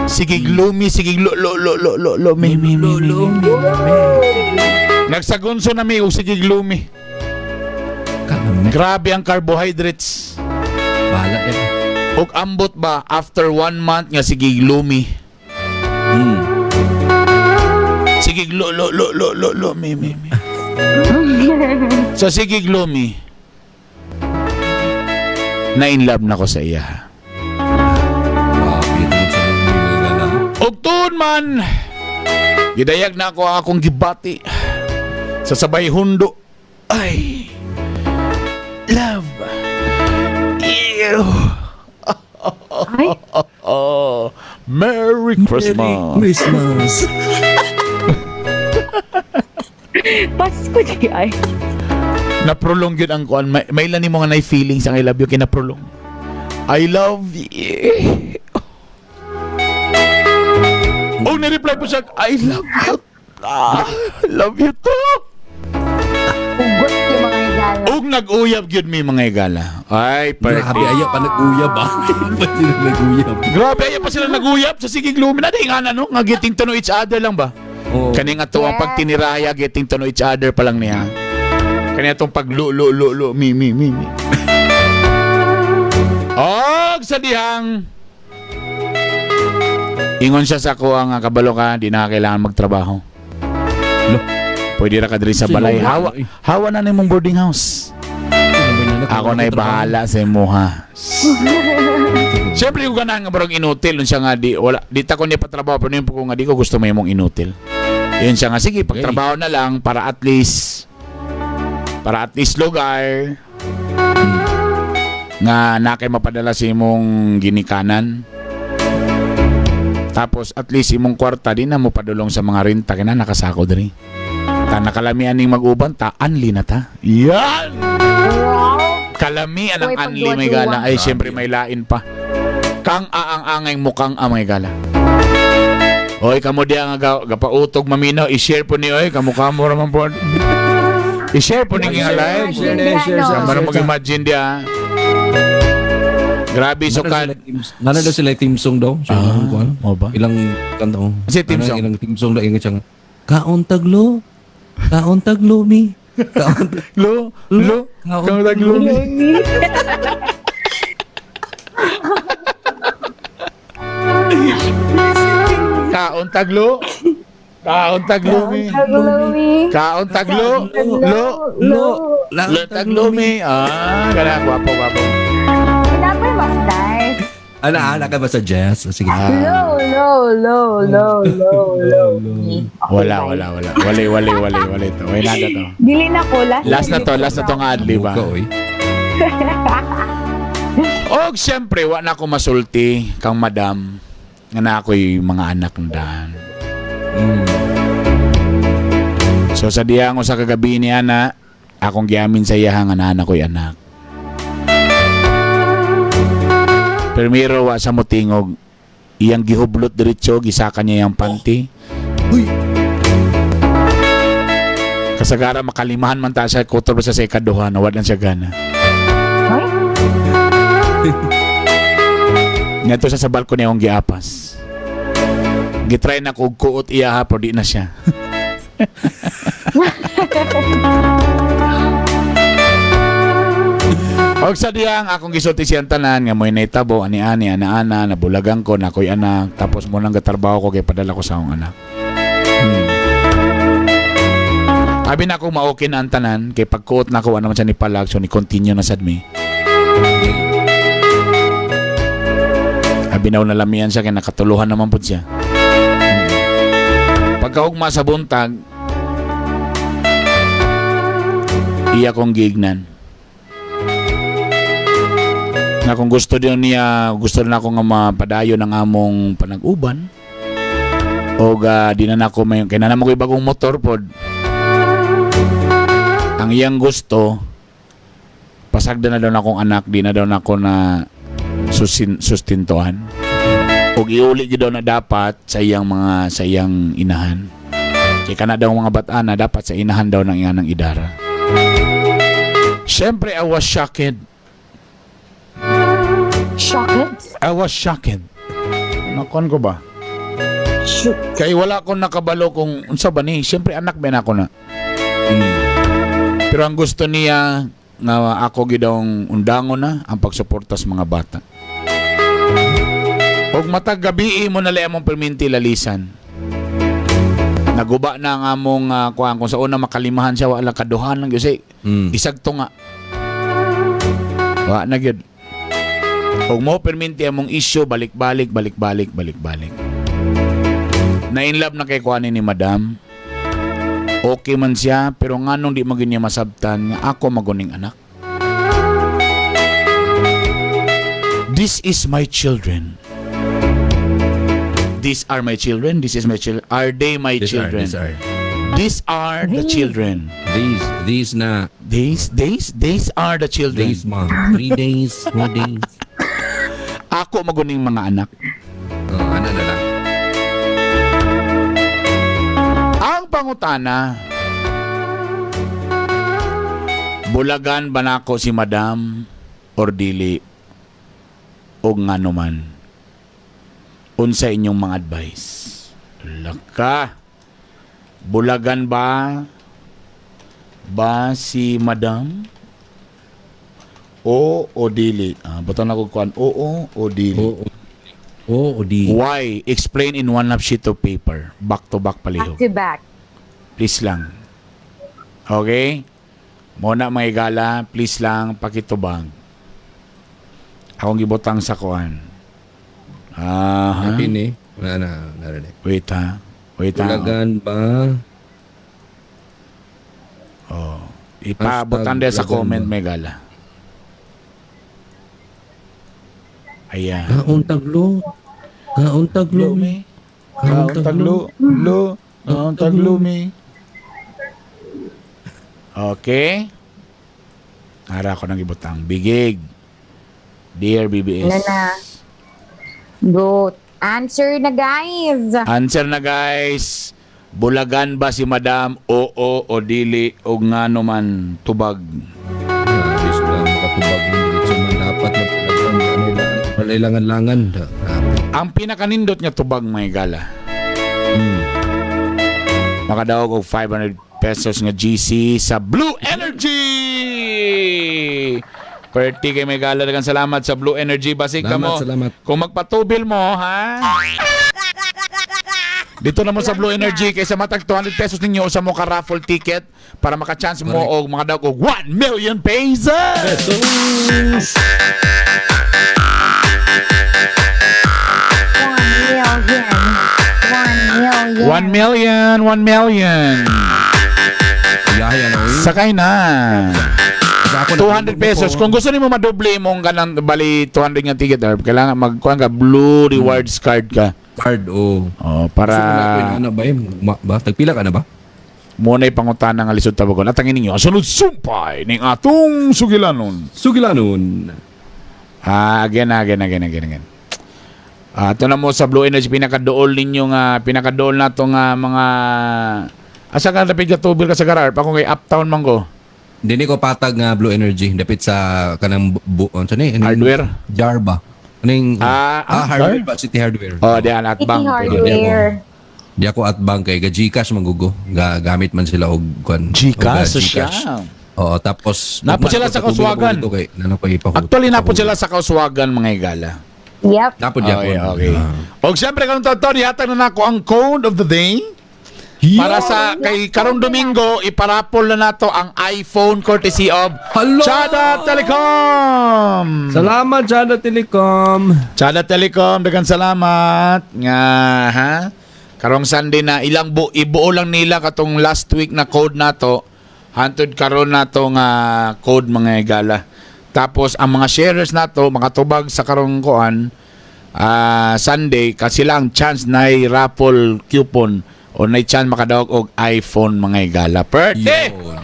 Sige gloomy, sige lo lo lo lo lo lo mi mi mi, mi, mi. Nagsagunso na mi og sige gloomy. Kanang Grabe ang carbohydrates. Bahala din. Og ambot ba after one month nga sige gloomy. Sige lo lo lo lo lo lo mi mi mi. So sige gloomy. Na in love na ko sa iya. Grabe itong sa mga gala. Og tuon man, gidayag na ako ang akong gibati sa sabay hundo. Ay, love. Ew. Ay, Oh, Merry Christmas. Merry Christmas. Pasko di ay. Naprolong yun ang kuan. May ilan ni mga nay feelings ang I love you kinaprolong. I love you. Oh, ni-reply po siya, I love you. Ah, love you too. Ugot yung mga higala. Ug nag-uyab gyud mi mga igala. Ay, Grabe, perfect. ayaw pa nag-uyab ah. Pa sila nag-uyab. Grabe, ayaw pa sila nag-uyab sa sigig lumin. Ano nga no? Nga getting to know each other lang ba? Oo. Kani nga to ang Yes. pagtiniraya, getting to know each other pa lang niya. Kani atong pag lo lo lo lo mi mi mi mi. Og sa dihang ingon siya sa ako ang kabalo ka, di na kailangan magtrabaho. Lo. Pwede ra ka diri sa Sino balay. ba? Hawa, hawa na nimong boarding house. Ako na'y bahala sa imuha. Siyempre, kung ganahan nga barang inutil, yun siya nga di, wala, di ta ko niya patrabaho, pero yun po ko nga di ko gusto may mong inutil. Yun siya nga, sige, pagtrabaho na lang para at least lugar, nga na kay mapadala sa imong ginikanan. Tapos at least imong kwarta di na mo padulong sa mga renta kina nakasako diri. Ta nakalamian ning mag-uban ta anli na ta. Yan! Wow. Kalamian ang Uy, anli may gala. pagduwa-duwa. Ay, siyempre may lain pa. Kang aang-angay mukhang amay gala. Oy, kamo diya nga gapautog maminaw, i-share po ni oy, kamukha mo raman po. I-share po ni nga live. Share na, share, share, Sama na share. mag-imagine diya. Grabe, so kan. Nana daw sila team song daw. So, Ah, ilang kuan. mo ba? Ilang kanta oh. Kasi team Ano, song? Ilang team song daw ingat siya. nga, Kaon taglo. Kaon taglo mi. Kaon Lo, lo, Kaon kaon lo. Kaon taglo. Kaon taglo mi. Gloomy. Kaon taglo. Lo, lo. lo taglo mi. Ah, kana gwapo gwapo. Dapat mas nice. Ana, ana ka ba sa jazz? Sige. Low, low, low, low, low, low. Okay, Wala, bye. wala, wala. Wala, wala, wala, wala ito. Wala na to. Dili na ko. Last, Last na to nga adli ba? Buka, oy. Og siyempre, wa na ako masulti kang madam nga na ako'y mga anak na daan. So sa diyang sa kagabi ni ana, akong giamin sa iya nga naa na ko'y anak. Primero wa sa motingog iyang gihublot diretso gisaka niya iyang panty. Uy. Kasagara makalimahan man ta sa kutob sa ikaduha na wa na siya gana. Ay, Ngadto siya sa balkon akong giapas. Gitry na ko og kuot iya ha, pero di na siya. Og Og sa diyang akong gisulti siyang tanan nga mo'y nahitabo ani-ani, ana-ana, nabulagan ko na ako'y anak, tapos mo nang gatrabaho ko kay padala ko sa akong anak. Abi na akong ma-okay na ang tanan kay pagkuot na ako, ano man siya ni palag, so ni continue na sad mi. Abi na nalamian siya kay nakatuluhan naman pud siya. Pagkaugma sa buntag, iya kong giignan nga kung gusto din niya, gusto na ako nga mapadayon ang among panag-uban o ga di na nako may kay na namo ko'y bagong motor pod. Ang iyang gusto, pasagdan na daw na akong anak, di na daw na ako na sustintuhan ug iuli gyud daw na dapat sa iyang mga, sa iyang inahan, kay kana daw mga bata na dapat sa inahan daw ng iyang idara. Siyempre, I was shocked. Shocked? I was shocked. Nakon ko ba? Shoot. Kay wala ko nakabalo kung unsa ba ni. Siyempre anak ba na ako na. Pero ang gusto niya nga ako gidong undangon na ang pagsuporta sa mga bata. Og matag gabi mo na lang among perminti lalisan. Naguba na ang among kuan, kung sa una makalimahan siya, wala kaduhan lang gyud say isagto nga. Wa na gyud. Og mo perminti among issue, balik-balik, balik-balik, balik-balik. Na in love na kay kuan ni madam. Okay man siya, pero nganong di man gyud niya masabtan nga ako maguning anak. This is my children. These are my children. This is my children. Are they my These are, children? these are. These are the children. These na. These are the children. Days, mga 3 days, 4 days. Ako maguning mga anak. Oh, ano na lang. Ang pangutana, bulagan ba nako si madam or dili, o ngano man? Unsa inyong mga advice? Laka. Bulagan ba ba si madam? O o dili? Ah, butang na ko kuan. Oo o dili. Oo. Oo, o di. Why? Explain in one half sheet of paper. Back to back Back palihog. to back. Please lang. Okay? Muna mga igala, please lang pakitubag. Akong gibutang sa kuan. Ah, Pin eh. Wala na, narinig. Wait ha. Wait ha. Bulagan ba? Oh. Ipabutan din sa Hashtag comment, bulagan ba? may gala. Ayan. Kauntaglo. Kauntaglo. me. Kauntaglo. Lo. Kauntaglo me. Okay. Ara ko nang ibutang. Bigig. Dear BBS. Ano na? Go. Answer na, guys. Answer na, guys. Bulagan ba si madam? Oo o dili, o ngano man, tubag. Ah, di sila makatubag ng diretso man dapat na bulagan. Ano lang, walay langan-langan. Grabe. Ang pinakanindot nga tubag, mga gala. Makadawag og 500 pesos nga GC sa Blue Energy. Perti kay may gala, daghang salamat sa Blue Energy. Basig ka mo. Salamat, salamat. Kung magpatubil mo, ha? Dito na mo sa Blue Energy kaysa matag 200 pesos ninyo usa mo ka raffle ticket para maka-chance mo Correct. og makadawag og 1 million pesos. Pesos! 1 million. 1 million. 1 million, 1 million. Yaya na, uy. Sakay na. Sa ako, 200 pesos. Kung gusto nimo madoble imong kanang bali 200 nga ticket, Herb, kailangan magkuan ka, Blue Rewards card ka. Card, oh. Oh, para Para ano ba eh? Ba? Tagpila ka na ba? Muna pangutana nga lisod tabagon. At ang ninyo, ang sunod sumpay ning atong sugilanon. Sugilanon. Ah, again, again, again, again, again. Ah, ito na mo sa Blue Energy, pinakadool ninyo nga, pinakadool na to nga mga. Asa ka napig ka tubil ka sa garar? Pa kung kay Uptown man ko. Hindi ko patag nga Blue Energy. Dapit sa kanang ano ni? Anong- Hardware? Jar ba? Anong Ah, hardware ba? City Hardware. Oh, di at City bank. Hardware. Di ako at bank kay ga GCash mangugo. Ga gamit man sila og kwan. Gcash, og, siya. Gcash. Oo, tapos Napod sila sa Kauswagan. Dito kay nano kay ipahut. Actually, napod sila sa Kauswagan, mga higala. Yep. Napod Okay, yapon. okay. Ah. Og siyempre, karong taon, ihatag na nako ang code of the day. Para sa kay karong Domingo, iparapol na nato ang iPhone courtesy of Hello! Chada Telecom. Salamat, Jada Telecom. Chada Telecom, daghang salamat. Nga ha. Karong Sunday na ilang ibuo lang nila katong last week na code nato. Hantod karon nato nga code, mga higala. Tapos ang mga sharers nato makatubag sa karong kuan Sunday kasi sila ang chance na raffle coupon o na chance makadawag og iPhone, mga higala. Pwede! Yun.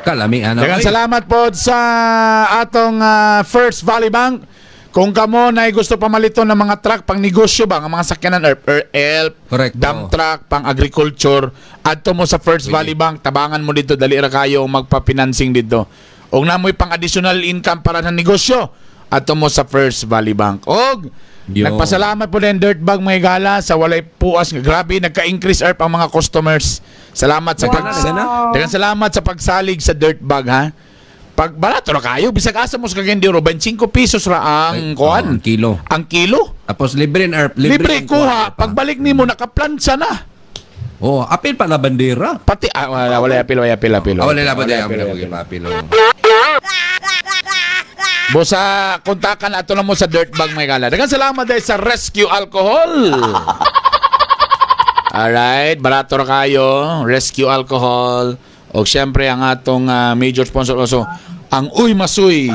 Kalami ana. Daghang Oy. salamat po sa atong First Valley Bank. Kung kamo na gusto pamaliton ng mga truck pang negosyo ba, ang mga sakyanan or elf, Correct, dump oo. truck, pang agriculture, adto mo sa First Pwede. Valley Bank, tabangan mo dito, dali ra kayo magpa-financing dito. Og namoy pang additional income para sa negosyo, adto mo sa First Valley Bank. Og Yo. nagpasalamat po din Dirtbag, mga higala, sa walay puas. Grabe, nagka-increase erp ang mga customers. Salamat sa pag Daghan na. Daghang salamat sa pagsalig sa Dirtbag ha. Pag barato ra kayo, bisag asa mo sa Cagayan de Oro, 25 pesos ra ang Ay, kuan. oo, ang kilo. Ang kilo. Tapos libre na erp, libre, Libre, ang kuha, kuha, pa. pagbalik nimo nakaplansa na. Oh, apil pa na bandera. Pati wala wala apil, wala apil, apil. Ah, wala na ba Wala apil, apil, apil, apil. apil. Oh. Bosa kontakan ato na mo sa Dirtbag, may gala. Daghang salamat dahil sa Rescue Alcohol. Alright, barato ra kayo, Rescue Alcohol. O siyempre ang atong major sponsor also, ang Uy Masuy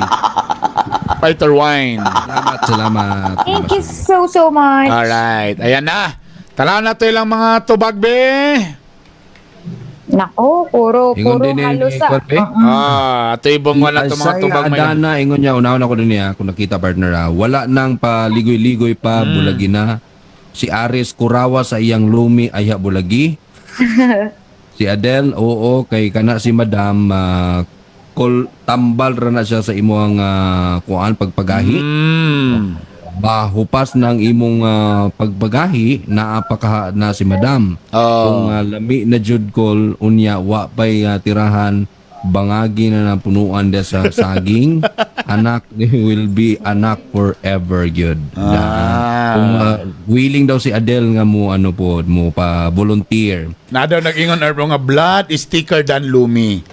Fighter Wine. Salamat, salamat. Thank you so, so much. Alright, ayan na. Tanaw na to ilang mga tubag be. Nako, puro, Ingon puro din ni- halos ni sa. Kwan, eh. Oo. Ato ibong wala to mga Isaiah tubag may. Adana, ingon niya, unahon ako din niya, kung nakita partner ah, wala nang paligoy-ligoy pa, bulagi na. Si Aris Kurawa sa iyang lumi ay bulagi. Si Adele, oo, kay kana si Madam, kol, tambal ra na siya sa imong kuan pagpagahi. Bahupas ng imong pagpagahi, naa pa ka na si Madam. Oh. Kung lami na jud kol unya wa pay tirahan bangagi na napunuan dia sa saging anak will be anak forever gyud. Kung willing daw si Adele nga mo ano po mo pa volunteer. Na daw nag-ingon Erbo nga blood is thicker than lumi.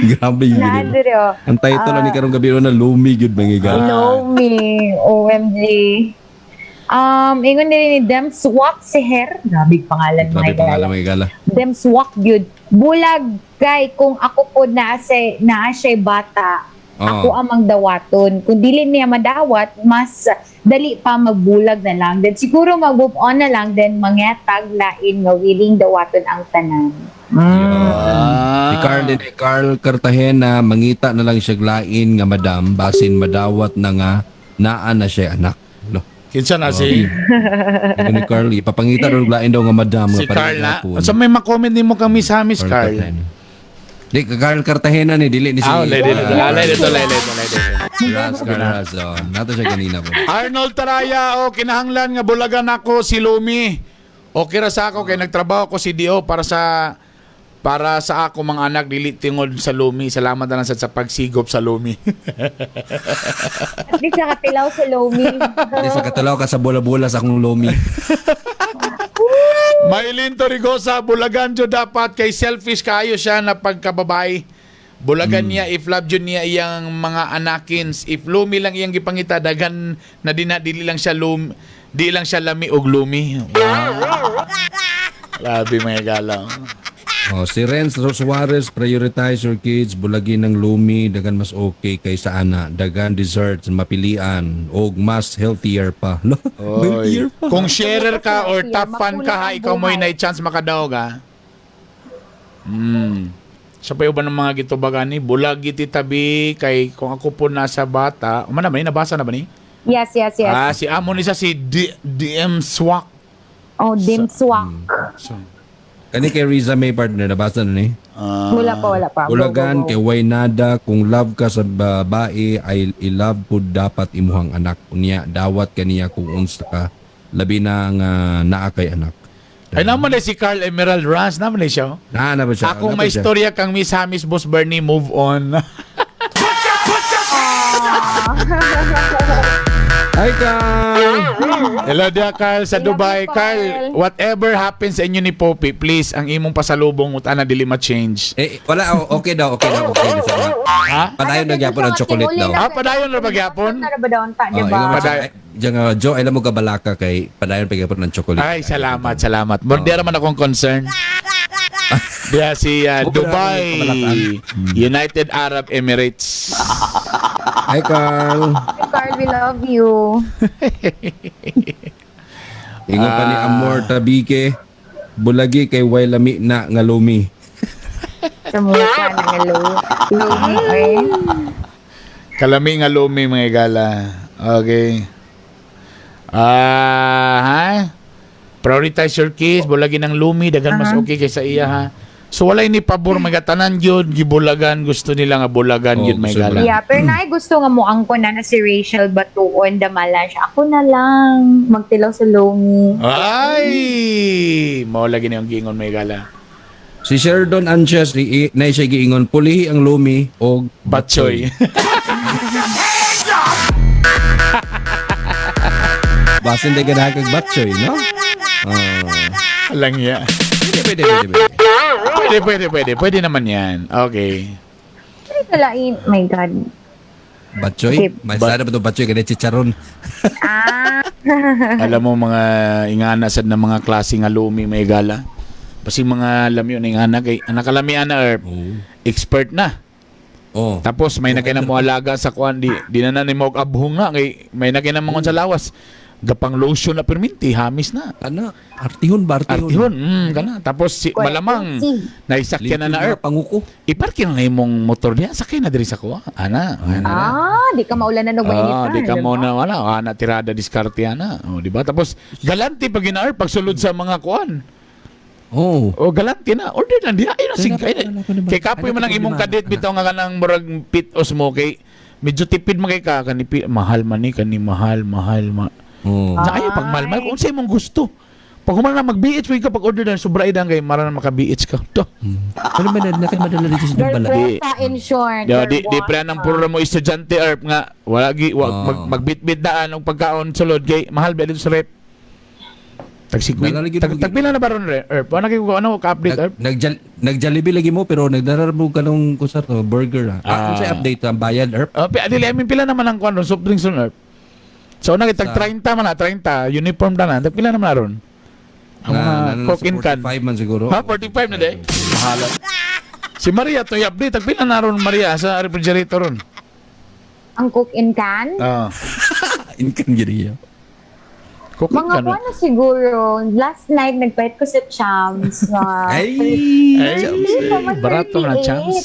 Grabe yun. Naandun, oh. Ang title ni karong gabi na lumi gyud mga higala. Lomi, OMG. Ingon din ni Dem Swak si Her. Grabe pangalan Grabe mga pangalan higala. mga higala. Dem Swak yun. Bulag kay kung ako po naa siya bata. Oo. Ako ang magdawaton. Kung dili niya madawat, mas dali pa magbulag na lang. Then siguro mag-move on na lang, then mangetag lain nga willing dawaton ang tanan. Si Carl din, eh, Carl Cartagena mangita na lang siya lain nga madam basin madawat na nga naa na siya anak. Lo. Kinsa na si Ito ni Carl, ipapangita daw lain daw nga madam si nga Carl na. parehapon. Sa may makomment nimo kami sa Miss Carl. Cartagena. Di, Carl Cartagena ni dili ni si Ah, lady, lady, lady, lady, lady. Raz, Carl Raz. Oh, nato siya ganina po. Arnold Taraya, o kinahanglan nga bulagan ako si Lumi. Okay ra sa ako kay nagtrabaho ko si Dio para sa ako mga anak dili tingod sa Lumi. Salamat na lang sa pagsigop sa Lumi. At least nakatilaw sa Lomi. Di sa katalaw ka sa bola-bola sa akong lomi. Maylin Torrigosa, bulagan jud dapat kay selfish kayo siya na pagkababae. Bulagan niya if love jud niya iyang mga anakins. If lumi lang iyang gipangita daghan na dinha dili lang siya lum di lang siya lami og lumi. Wow. Grabe mga galaw. Oh, si Renz Suarez, prioritize your kids, bulagi ng lumi, dagan mas okay kaysa ana, dagan desserts mapilian og mas healthier pa. Lo, healthier Oy. pa. Kung sharer ka or top fan ka ha, Makulay ang ikaw mo'y buhay. na chance makadaog ha. Sa payo ba ng mga gitubagan ni bulag iti tabi kay kung ako po nasa bata, umana ba ni nabasa na ba ni? Yes. Ah, si amo ni siya si DM Swak. Oh, Dim Swak. So, Kani kay Riza May partner nabasa na ni. Wala pa, wala pa. Go, Bulagan go, go. kay Waynada kung love ka sa babae ay i-love pud dapat imuhang anak unya dawat kaniya kung unsa ka labi na nga naa kay anak. Ay, naman na si Carl Emerald Rans. Naman na siya, oh. Na, na ba siya? Akong Na ba may siya? istorya kang Miss Hamis, Boss Bernie, move on. Hi, Carl! Hello dia, Carl, sa Hello, Dubai. Carl. Carl, whatever happens sa inyo ni Poppy, please, ang imong pasalubong utana dili ma-change. Eh, wala, oh, okay daw, okay daw, okay daw. Sa Ha? Padayon na gyapon ang chocolate daw. Ah, padayon ra ba gyapon? Na ba daw ta, Oh, di ingon ba? man siya, Padayon. ay, diyan nga, Joe, alam mo kabalaka kay padayon pa gyapon ng chocolate. Ay, salamat, salamat. Mo di ra man akong concern. Diya si Oh, Dubai, kabalakaan. United Arab Emirates. Hi, Carl. Carl, we love you. Ingon pa ni Amor Tabike, bulagi kay way lami na nga lumi. Sa mukha ng hello. Lumi, eh. Kalami nga lumi, mga igala. Okay. Ah, ha? Prioritize your kids, bulagi ng lumi, daghan mas okay kaysa iya, ha. So walay ni pabor mga tanan gyud gibulagan, gusto nila nga bulagan Oo, gyud, mga gusto igala. nila. Yeah, pero naay gusto nga mo ang ko na na si Rachel Batuon damala siya. Ako na lang magtilaw sa Lomi. Ay, mao lagi na yung gingon, mga igala. Si Sherdon Anches, na siya giingon, pulihi ang lumi og Batchoy. Basin di ganahan kag batchoy, no? Oh. Lang ya. Pwede, pwede, pwede, pwede. Pwede, pwede, pwede. Pwede naman yan. Okay. Ay, kalain. My God. Batchoy? Okay. May sana ba ito batchoy? Kaya chicharon. Ah, Alam mo mga ingana sad na mga klase nga lumi, may gala. Basi mga lamyo na ingana kay ang nakalamian na erp, Oo. expert na. Oh. Tapos may nakina mo alaga sa kuan di di na na ni mo abhong na kay may nakina mo sa lawas. Gapang lotion na perminti, hamis na. Ano? Artihon ba? Artihon. Artihon, kana. Tapos si, malamang naisakyan na na Limpyo erp. Panguko. Iparkin na imong motor diya, sakay na diri sa kuha. Ana, ana. ah, di ka maulanan og Ah, mainitan. di ka diba? mo na wala, ana tirada diskarte ana. Oh, di ba? Tapos galante pag ginaar pagsulod sa mga kuan. Oh. O galante na, order na diha. Ay na Wala sig pa, wala pa naman. kay kapoy Ano man ang pa imong problema? kadit bitaw nga kanang murag pitos mo kay medyo tipid man kay ka kani mahal man ni kani mahal mahal ma. Oh. Sa ayo pag mahal mahal kung unsay imong gusto. Pag human na mag-BH ka pag order na sobra idang kay mara na maka-BH ka. To. Ano ba na nakay madala dito sa Dumbala? Girlfriend in short. Di, di, di pre ng puro mo estudyante erp nga wala gi wa, Oh. magbitbit daan og pagkaon sulod kay mahal ba dito sa rep. Tag 50 Dala lagi tag, mo, tag pila na ba ron re? Erp? Wala kay ano ka update erp? Nag-Jollibee lagi mo pero nagdararbo ka nung kusar to, burger ah. Ah, Ah. kung sa update ang bayad erp. Oh, dili I mean, pila naman ang kuan ron soft drinks ron erp. So una tag Sa- 30 man na 30 uniform na na tag pila naman na ron. Ang mga coke in can. 45 man siguro. Ha, 45 na day. Bahala. Si Maria to i-update tag pila na ron Maria sa refrigerator ron. Ang cook in can? Ah. In can gid iya. Coke in Mga can. kuwan na siguro. Last night, nagpahit ko sa Chams. Mga Ay! Ay, Ay, barato na 38. Chams.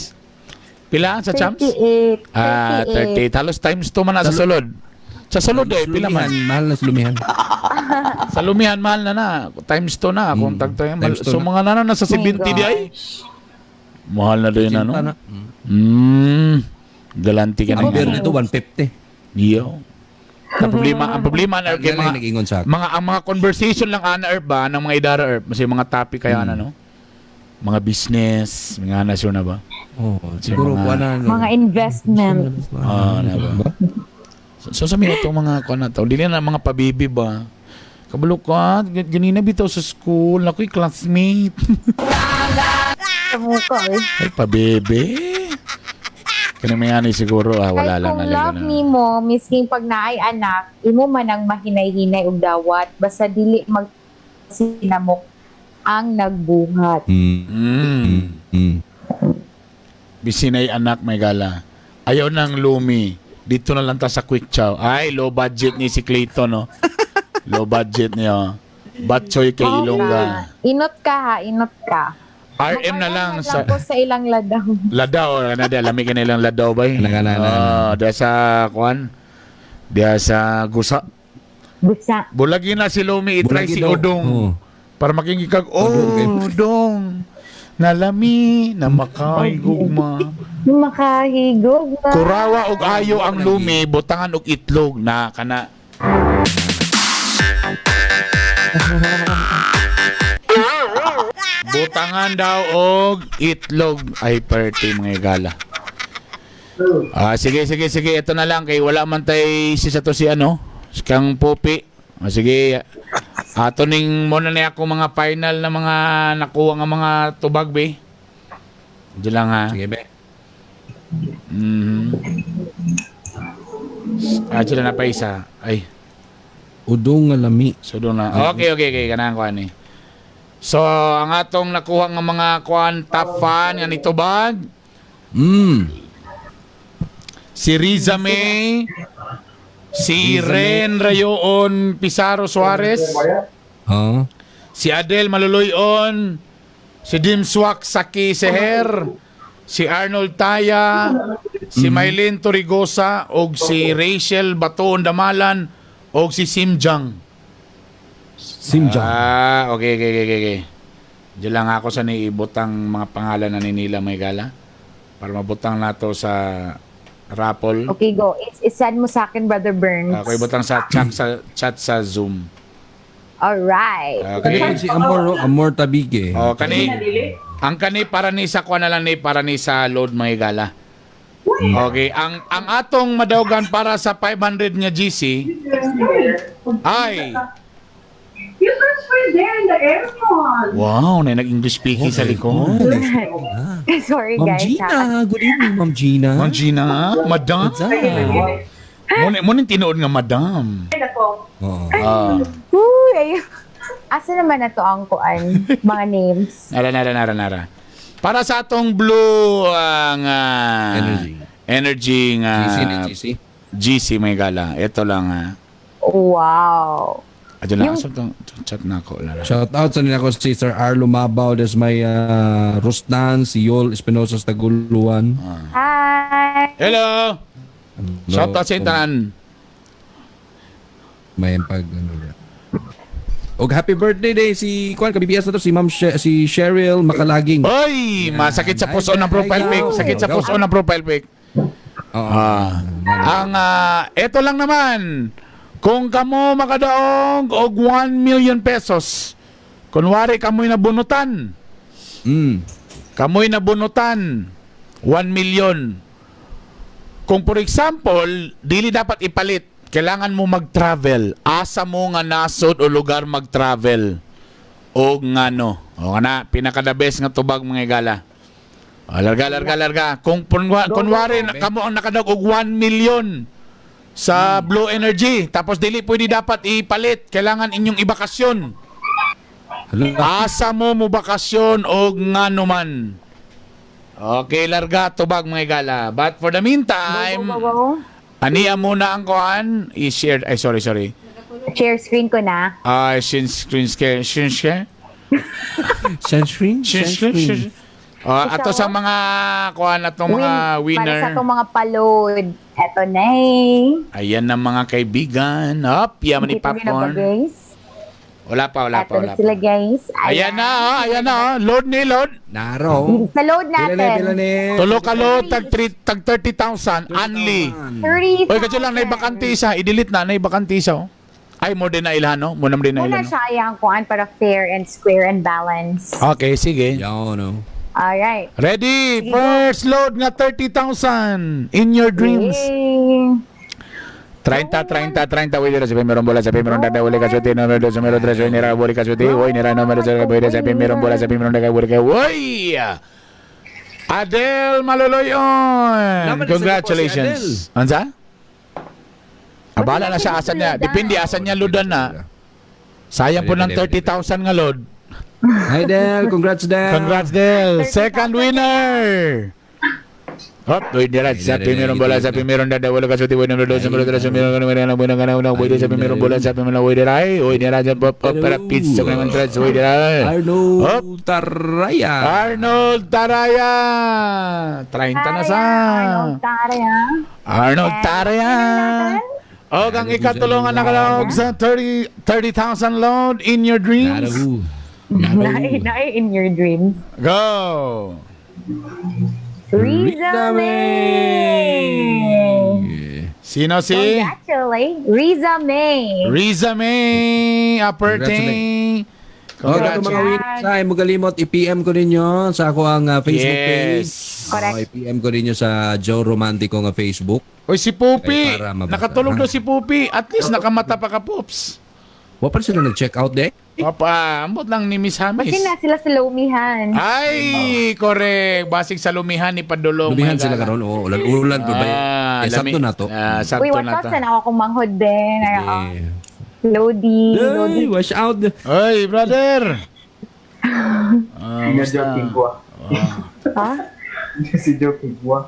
Pila sa Chams? 38. Ah, 38. Halos times 2 man na sa sulod. Sa sulod eh, pila man. Lumihan, mahal na sa lumihan. Sa lumihan mahal na na. Times 2 na. Kung tagtayo. Times two So na. mga nana nasa 70 di ay. Mahal na din ano. Cinta na. Galante ka na Ang beer nga. nito 150. Yo. Ang problema na kay Ang mga nag-ingon sa akin. mga ang mga conversation lang ana erp ba ng mga idara erp, kasi mga topic kaya ana no. Mga business, mga ana sure na ba? Oh, siguro mga- kuha na. Mga investment. Ah, na ba? So sa mga itong mga kuan na to, dili na mga pabibi ba? Kabalo ka, ganina bitaw sa school, ako'y classmate. Sa mukha eh. Ay, pabebe. Kani may ani siguro, ah, wala Kahit lang kung na love nimo, misking pag naay anak, imo man ang mahinay-hinay og dawat, basta dili mag sinamok ang nagbuhat. Bisinay anak may gala. Ayaw ng lumi. Dito na lang ta sa quick chow. Ay, low budget ni si Clayton, no? Low budget niyo. Batchoy kay Oo Ilongga. nga. Inot ka ha, inot ka. RM na lang sa ko sa ilang ladaw. Ladaw, na di lami ka nilang ladaw ba? Ana, ana, ana, ana. Ah, diya sa kuan. Diya sa Gusa. Busa. Bulagi na si Lumi, itry Bulagi si daw. Udong. Oo. Para makingig kag Udong, kay- Udong. Nalami na makaigugma. Makahigog na. Kurawa og ayo ang lumi, butangan og itlog na kana. Butangan daw og itlog ay party, mga higala. Ah, sige, sige, sige. Ito na lang kay wala man tay si sa to si ano, si kang Popi. Ah, sige. Ato ning mo na niya ako mga final na mga nakuha nga mga tubag be. Diyan lang ha. Sige, be. Ah, sila na pa isa. Ay, Udong nga lami. So doon na. Okay. Kanang kuan ni. So, ang atong nakuha nga mga kuan top fan nga nitubag, si Riza May, si Ren Rayoon Pizarro Suarez, Oh. si Adel Maluloyon, si Dimswak Saki Seher, si Arnold Taya, si Mylene Torrigosa, og si Rachel Batoon Damalan, og si Sim Jang. Simjang. Ah, okay. Diyan lang ako sa niibutang mga pangalan na ni nila may gala. Para mabutang nato sa raffle. Okay, go. Isend mo sa akin, Brother Burns. Ako ibutang sa chat sa Zoom. Alright. Okay. Kani si Amor, oh, Amor Tabige. Oh, kani ang kani para ni sa kuan na lang ni para ni sa load mga gala. Okay, ang atong madawgan para sa 500 nga GC ay You guys were there in the airport. Wow, na nag-English speaking sa likod. Sorry, Ma'am guys. Gina, Ha? good evening, Ma'am Gina. Ma'am Gina, madam. What's up? Mo ni tinuod nga madam. Oo. Ah. Uy, ayun. Asa naman na to ang kuan? Mga names. Nara, nara, nara, nara. Para sa atong blue ang Energy. Energy nga GC ni GC. GC may gala. Ito lang ha. Wow. Adyo lang Yung- asa tong chat na ako lara. Shout out sa nila ko si Sir Arlo Mabaw, des may Rustan, si Yol Espinosa sa Taguluan. Hi! Hello. Shout out sa tanan. May pag ano na. Og happy birthday day si Kwan ka-BBS na to si Ma'am si Cheryl Makalaging. Oy, masakit sa puso ng profile pic. Sakit sa puso ng profile pic. Oo. Ah. Ang ito lang naman. Kung kamo makadaog og 1 million pesos, kunwari kamoy nabunutan. Kamoy nabunutan 1 million. Kung for example, dili dapat ipalit, kailangan mo mag-travel. Asa mo nga nasod o lugar mag-travel? O ngano? O nga na, pinaka the best nga tubag mga igala. O, larga, larga, larga. Kung kunwari, kamo ang nakadaog og 1 million sa Blue Energy, tapos dili pwede dapat ipalit, kailangan inyong ibakasyon. Hala. Asa mo mo bakasyon o ngano man. Okay, larga, tubag mga igala. But for the meantime, Go, go, go. aniya muna ang kuan, i-share, ay sorry, sorry. Share screen ko na. Ay, screen, screen share, screen share, Sunscreen? screen share, screen share. Oh, ato sa mga kuan atong mga winner. Para sa itong mga paload. Eto na eh. Ayan ang mga kaibigan. Up, yaman ni Kita niyo na ba, popcorn. guys? Wala pa, wala pa, Eto na wala pa. sila, guys. Ayan na, oh, ayan na. Oh. Load ni, load. Naro. Sa load Pila natin. na, pila ni. Tulo ka load, tag, tag 30,000. Only. 30,000. Oy, kadyo lang, naibakante isa. I-delete na, naibakante isa. Oh. Ay, more din na ilhan, no? Muna din na Muna ilhan, no? siya ayang kuan para fair and square and balance. Okay, sige. Yan, no. Alright. Ready? First load nga 30,000 in your dreams. Yay. 30, 30, 30, wait, sabi meron bola, sabi meron dada, wala kasuti, número 2, número 3, wait, nira, wala kasuti, wait, nira, número 0, wait, sabi meron bola, sabi meron dada, wala kasuti, wait! Adel Maluloyon! Naman isa Congratulations. Ansa? Abala na siya, asan niya. Depende, asan niya ludan na. Sayang po ng 30,000 nga load. Hi Del, congrats Del. Congrats, Del. Second winner. Hop, wait, nira, sabi meron bola, sabi meron dada, wala kasuti, wait, número 2, número 3, número 1, número 1, número 1, sabi meron bola, sabi meron, wait, nira, wait, nira, pop, pop, para pizza, número 3, wait, nira. Arnold Hop. Taraya. Arnold Taraya. 30 na sa. Arnold Taraya. Arnold Taraya. Og ang ikatulungan na kalaog sa 30 30,000 load in your dreams. Naro. Naro. Naay in your dreams. Go. Riza May. Sino si? Congratulations. Riza May. Riza May Aperte. Oh, Congrats. mga winners ay magalimot i-PM ko ninyo sa ako ang Facebook page. Correct. Oh, i-PM ko ninyo sa Joe Romantico nga Facebook. Oy, si Pupi. Ay, para mabasa. Nakatulog daw si Pupi. At least nakamata pa ka, Pups. Wa pa sila nag-check out de? Papa, ambot lang ni Miss Hamis. Basin na sila sa lumihan. Ay, correct. Basig sa lumihan ni Padulong. Lumihan mga sila gala. karon. Oo, ulan-ulan pa ba? Ah, Eh, sakto na to. Ah, sakto Uy, na watch out to. sana ako kung manghod din. Ay, oo. Eh. Lodi, Lodi. Ay, wash out. Oy, brother. Ah, Si basta. Joe Kigwa. Ha? Si Joe Kigwa.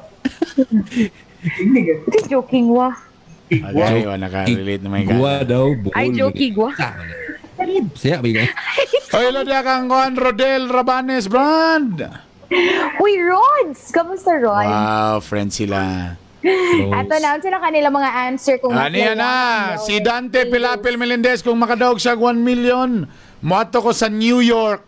Hindi ka. Ito joking wa. Okay, wala naka-relate na may gala. Gua daw, buol. Ay, joking wa. Siya, bigay. Oy, Lodi, kang Juan Rodel Rabanes, brand. Uy, Rods! Kamusta, Rods? Wow, friends sila. Ato na, sila kanila mga answer kung Ano yan na? Si Dante Pilapil Melendez, kung makadaog siya 1 million, moadto ko sa New York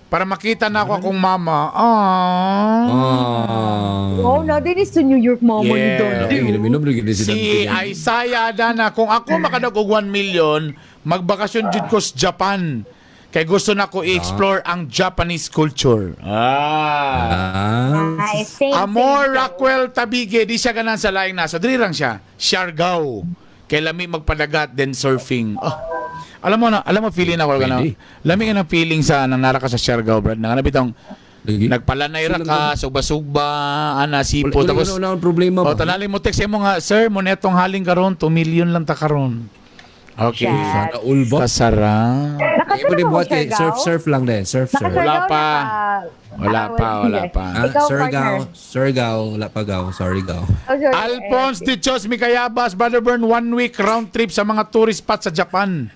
para makita na ako akong mama. Aww. Ah. Oh, na din is to New York mama ni Yeah. Dante. Ay, inom-inom rin si Si Dante. Isaiah Adana, kung ako makadaog og 1 million, magbakasyon jud ko sa Japan. Kay gusto na ko i-explore ang Japanese culture. Ah. Ah. Ay, same, Amor same. Rockwell Tabige, di siya ganan sa laing nasa. Diri lang siya. Siargao. Kay lami magpadagat then surfing. Oh. Alam mo na, alam mo feeling ako gano. Pwede. Lami ka ng feeling sa nang nara ka sa Siargao, brad. Nang bitong Lagi. nagpalanay ra ka, sugba-sugba, ana sipo Wala, tapos wala, wala, problema Oh, ba? tanali mo text mo nga, sir, mo netong haling karon, 2 million lang ta karon. Okay. Shit. Sana all ba? Kasara. Ibo Nakasara din mo buhat kay Siargao? surf surf lang din, surf surf. Nakasargaw Wala pa. Wala Ah, pa, wala pa. Ah, Ikaw, Surgao, partner. Surgao, wala pa gaw, sorry gaw. Oh, sorry. Alphonse de Chos Mikayabas, Brother Bern, one week round trip sa mga tourist spots sa Japan.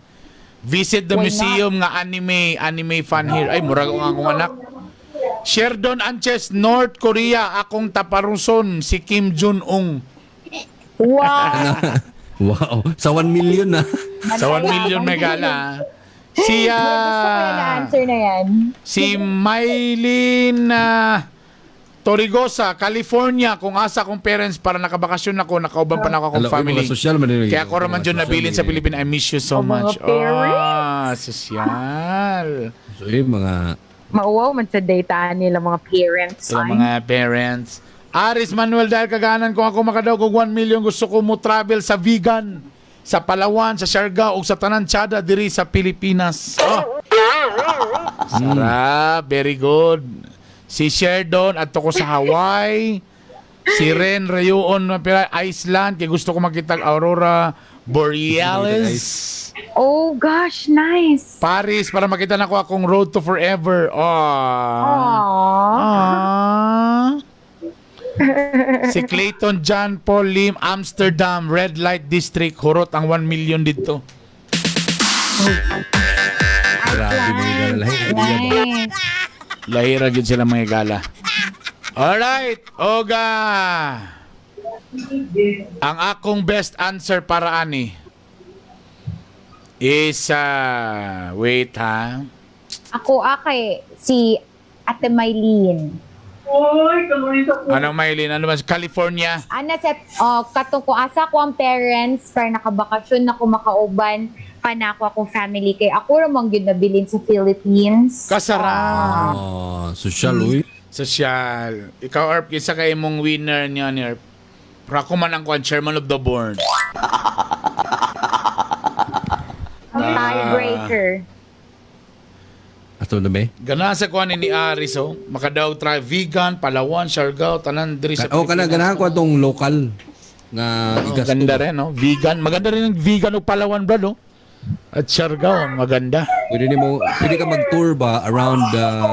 Visit the Why museum nga anime, anime fan here. Ay, murag ang akong anak. Sherdon Anches, North Korea, akong taparuson, si Kim Jong-un. Wow. Wow, sa 1 million na. Sa 1 million may gala. Si, Gusto ko yung answer na yan. si Mylene Torrigosa, California, kung asa akong parents para nakabakasyon ako, nakauban pa na ako akong Ala, uy, family. mga sosyal man din. Kaya ako raman Mga dyan sosyal nabilin sa man din. Pilipinas. I miss you so Oh, mga much. parents. Ah, sosyal. So, eh, mga Mauwaw man sa data nila mga parents. Sila mga parents. Aris Manuel, dahil kaganan kung ako makadaog og 1 million, gusto ko mo travel sa vegan, sa Palawan, sa Siargao, ug sa Tanan Tsada diri sa Pilipinas. Oh. Sarap, very good. Si Sherdon at ko sa Hawaii. Si Ren Rayuon, Iceland, kay gusto ko makita ang Aurora Borealis. Oh gosh, nice. Paris para makita na ko akong Road to Forever. Oh. Aww. Ah. Si Clayton John Paul Lim, Amsterdam, Red Light District, hurot ang 1 million dito. grabe mga gala. Lahi, idea ba? Nice. Lahira gyud sila mga gala. Alright, Oga. Ang akong best answer para ani is wait ha. Ako kay si Ate Mylene. Uy, kaloy sa Ano Maylin? Ano ba? California. Ana sa oh, katong ko asa ko ang parents para nakabakasyon na ko makauban pa na ako akong family kay ako ra man gyud nabilin sa Philippines. Kasara. Oh, sosyal uy. Social. Ikaw, Erp, isa kay mong winner niya ni Erp. Pero ako man ang kwan, chairman of the board. Ang tiebreaker. Ato na ba? Gana sa kwan ni Aris, oh. Makadaw try vegan, Palawan, Siargao, tanan diri sa Oh, kana Pilipinas. ganahan ko atong lokal nga Oh, igasto. ganda rin, no? Vegan. Maganda rin ang vegan o Palawan, brad, oh. At Siargao, maganda. Pwede nimo, pwede ka mag-tour ba around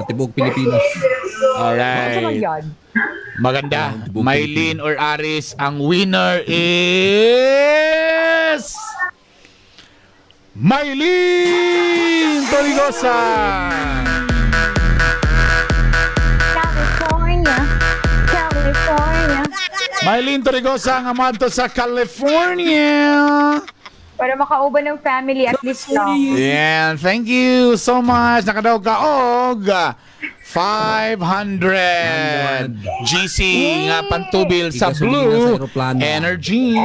tibuok Pilipinas. Ano man Alright. yun? Maganda. Tibuok Mylene or Aris, ang winner is Mylene Torrigosa! California. California. Mylene Torrigosa ang amanto sa California. Para makauban ng family at least no. Yeah, thank you so much. Nakadaog ka og 500 GC nga pantubil sa Igasolina Blue sa eroplano. Energy.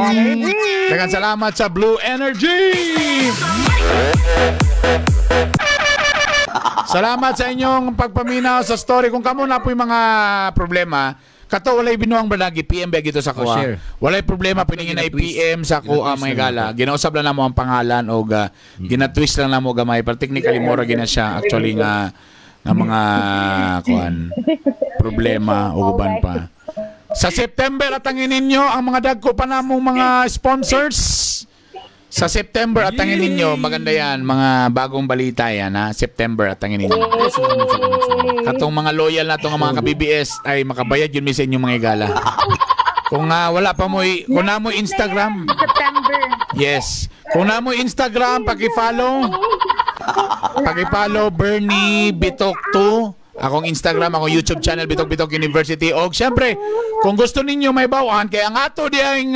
Daghang salamat sa Blue Energy. Salamat sa inyong pagpaminaw sa story. Kung kamo na po yung mga problema, kato walay binuang balagi PM ba gito sa Oh, kuha. share. Walay problema piningin na Gina-twist. PM sa kuha Gina-twist mga lang gala. nako. Ginausab lang namo ang pangalan og ginatwist lang namo gamay pero technically mura gina siya actually nga nga mga kuan problema ug uban pa. Sa September atangin ninyo ang mga dagko pa namong mga sponsors. Sa September atangin ninyo, maganda yan, mga bagong balita yan ha. September atangin ninyo. Katong mga loyal na tong mga ka-BBS ay makabayad yun mi sa inyong mga igala. Kung wala pa mo, kung na mo Instagram, September. Yes. Kung na mo Instagram, paki-follow. Paki-follow Bernie Bitok 2. Akong Instagram, akong YouTube channel Bitok Bitok University. Og syempre, kung gusto ninyo may bawaan kay ang ato diyang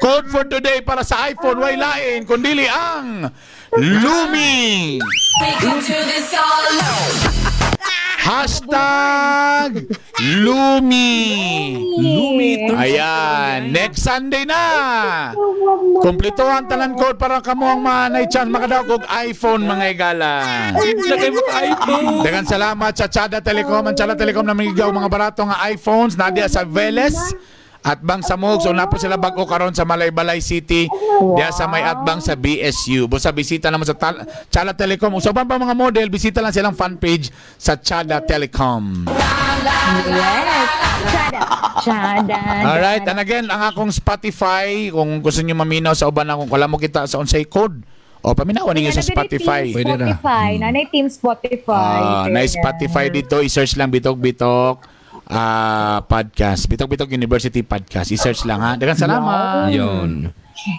code for today para sa iPhone way lain kundili ang Lumi. We can do this all alone. #Lumi. Lumi Ayan, next Sunday na. Kumplito ang talan code para kamo ang manay chance makadawag og iPhone mga igala. Simple kayo maka-iPhone. Dagan salamat sa Chada Telecom. Ang Chada Telecom na mangigaw mga barato nga iPhones nadia sa Veles at Bang sa Mugs. So napo sila bag-o karon sa Malaybalay City diya sa may atbang sa BSU. Busa bisita naman sa Chada Telecom. Ug sa uban pa mga model, bisita lang silang fan page sa Chada Telecom. Yes. Chada. Chada. Alright, and again, ang akong Spotify, kung gusto niyo maminaw sa uban akong wala mo kita sa unsay code. O paminawan ninyo sa Spotify. Pwede na. Spotify. Nanay Team Spotify. Ah, na Spotify dito, i-search lang Bitok Bitok podcast. Bitok Bitok University Podcast. I-search lang ha. Daghang salamat. Yun. Yan.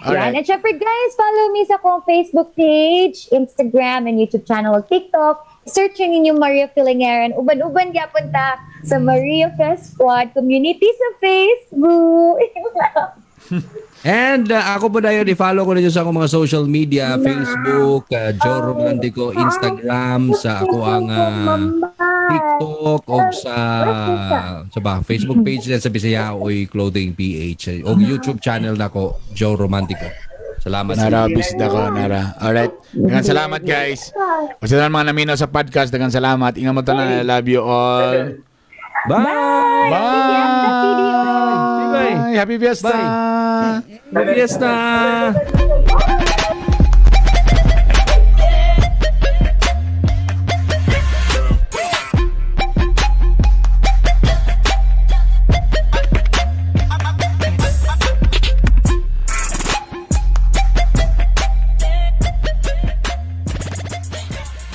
Alright. And syempre guys, follow me sa akong Facebook page, Instagram, and YouTube channel at TikTok. Search nyo ninyo Maria Filingeran. Uban-uban gyapon ta sa Maria Fest Squad community sa Facebook. And ako po dayon, i-follow ko ninyo sa akong mga social media, Facebook, Joe Romantico, Instagram, sa ako ang TikTok o sa ba Facebook page din sa Bisaya Oy Clothing PH o YouTube channel nako Joe Romantico. Salamat. Nara, bisita ko, Nara. Alright. Daghang salamat, guys. O sa mga naminaw sa podcast, daghang salamat. Ingat mo tanan. I love you all. Bye. Bye. Bye. Happy Fiesta. Bye. Happy Fiesta.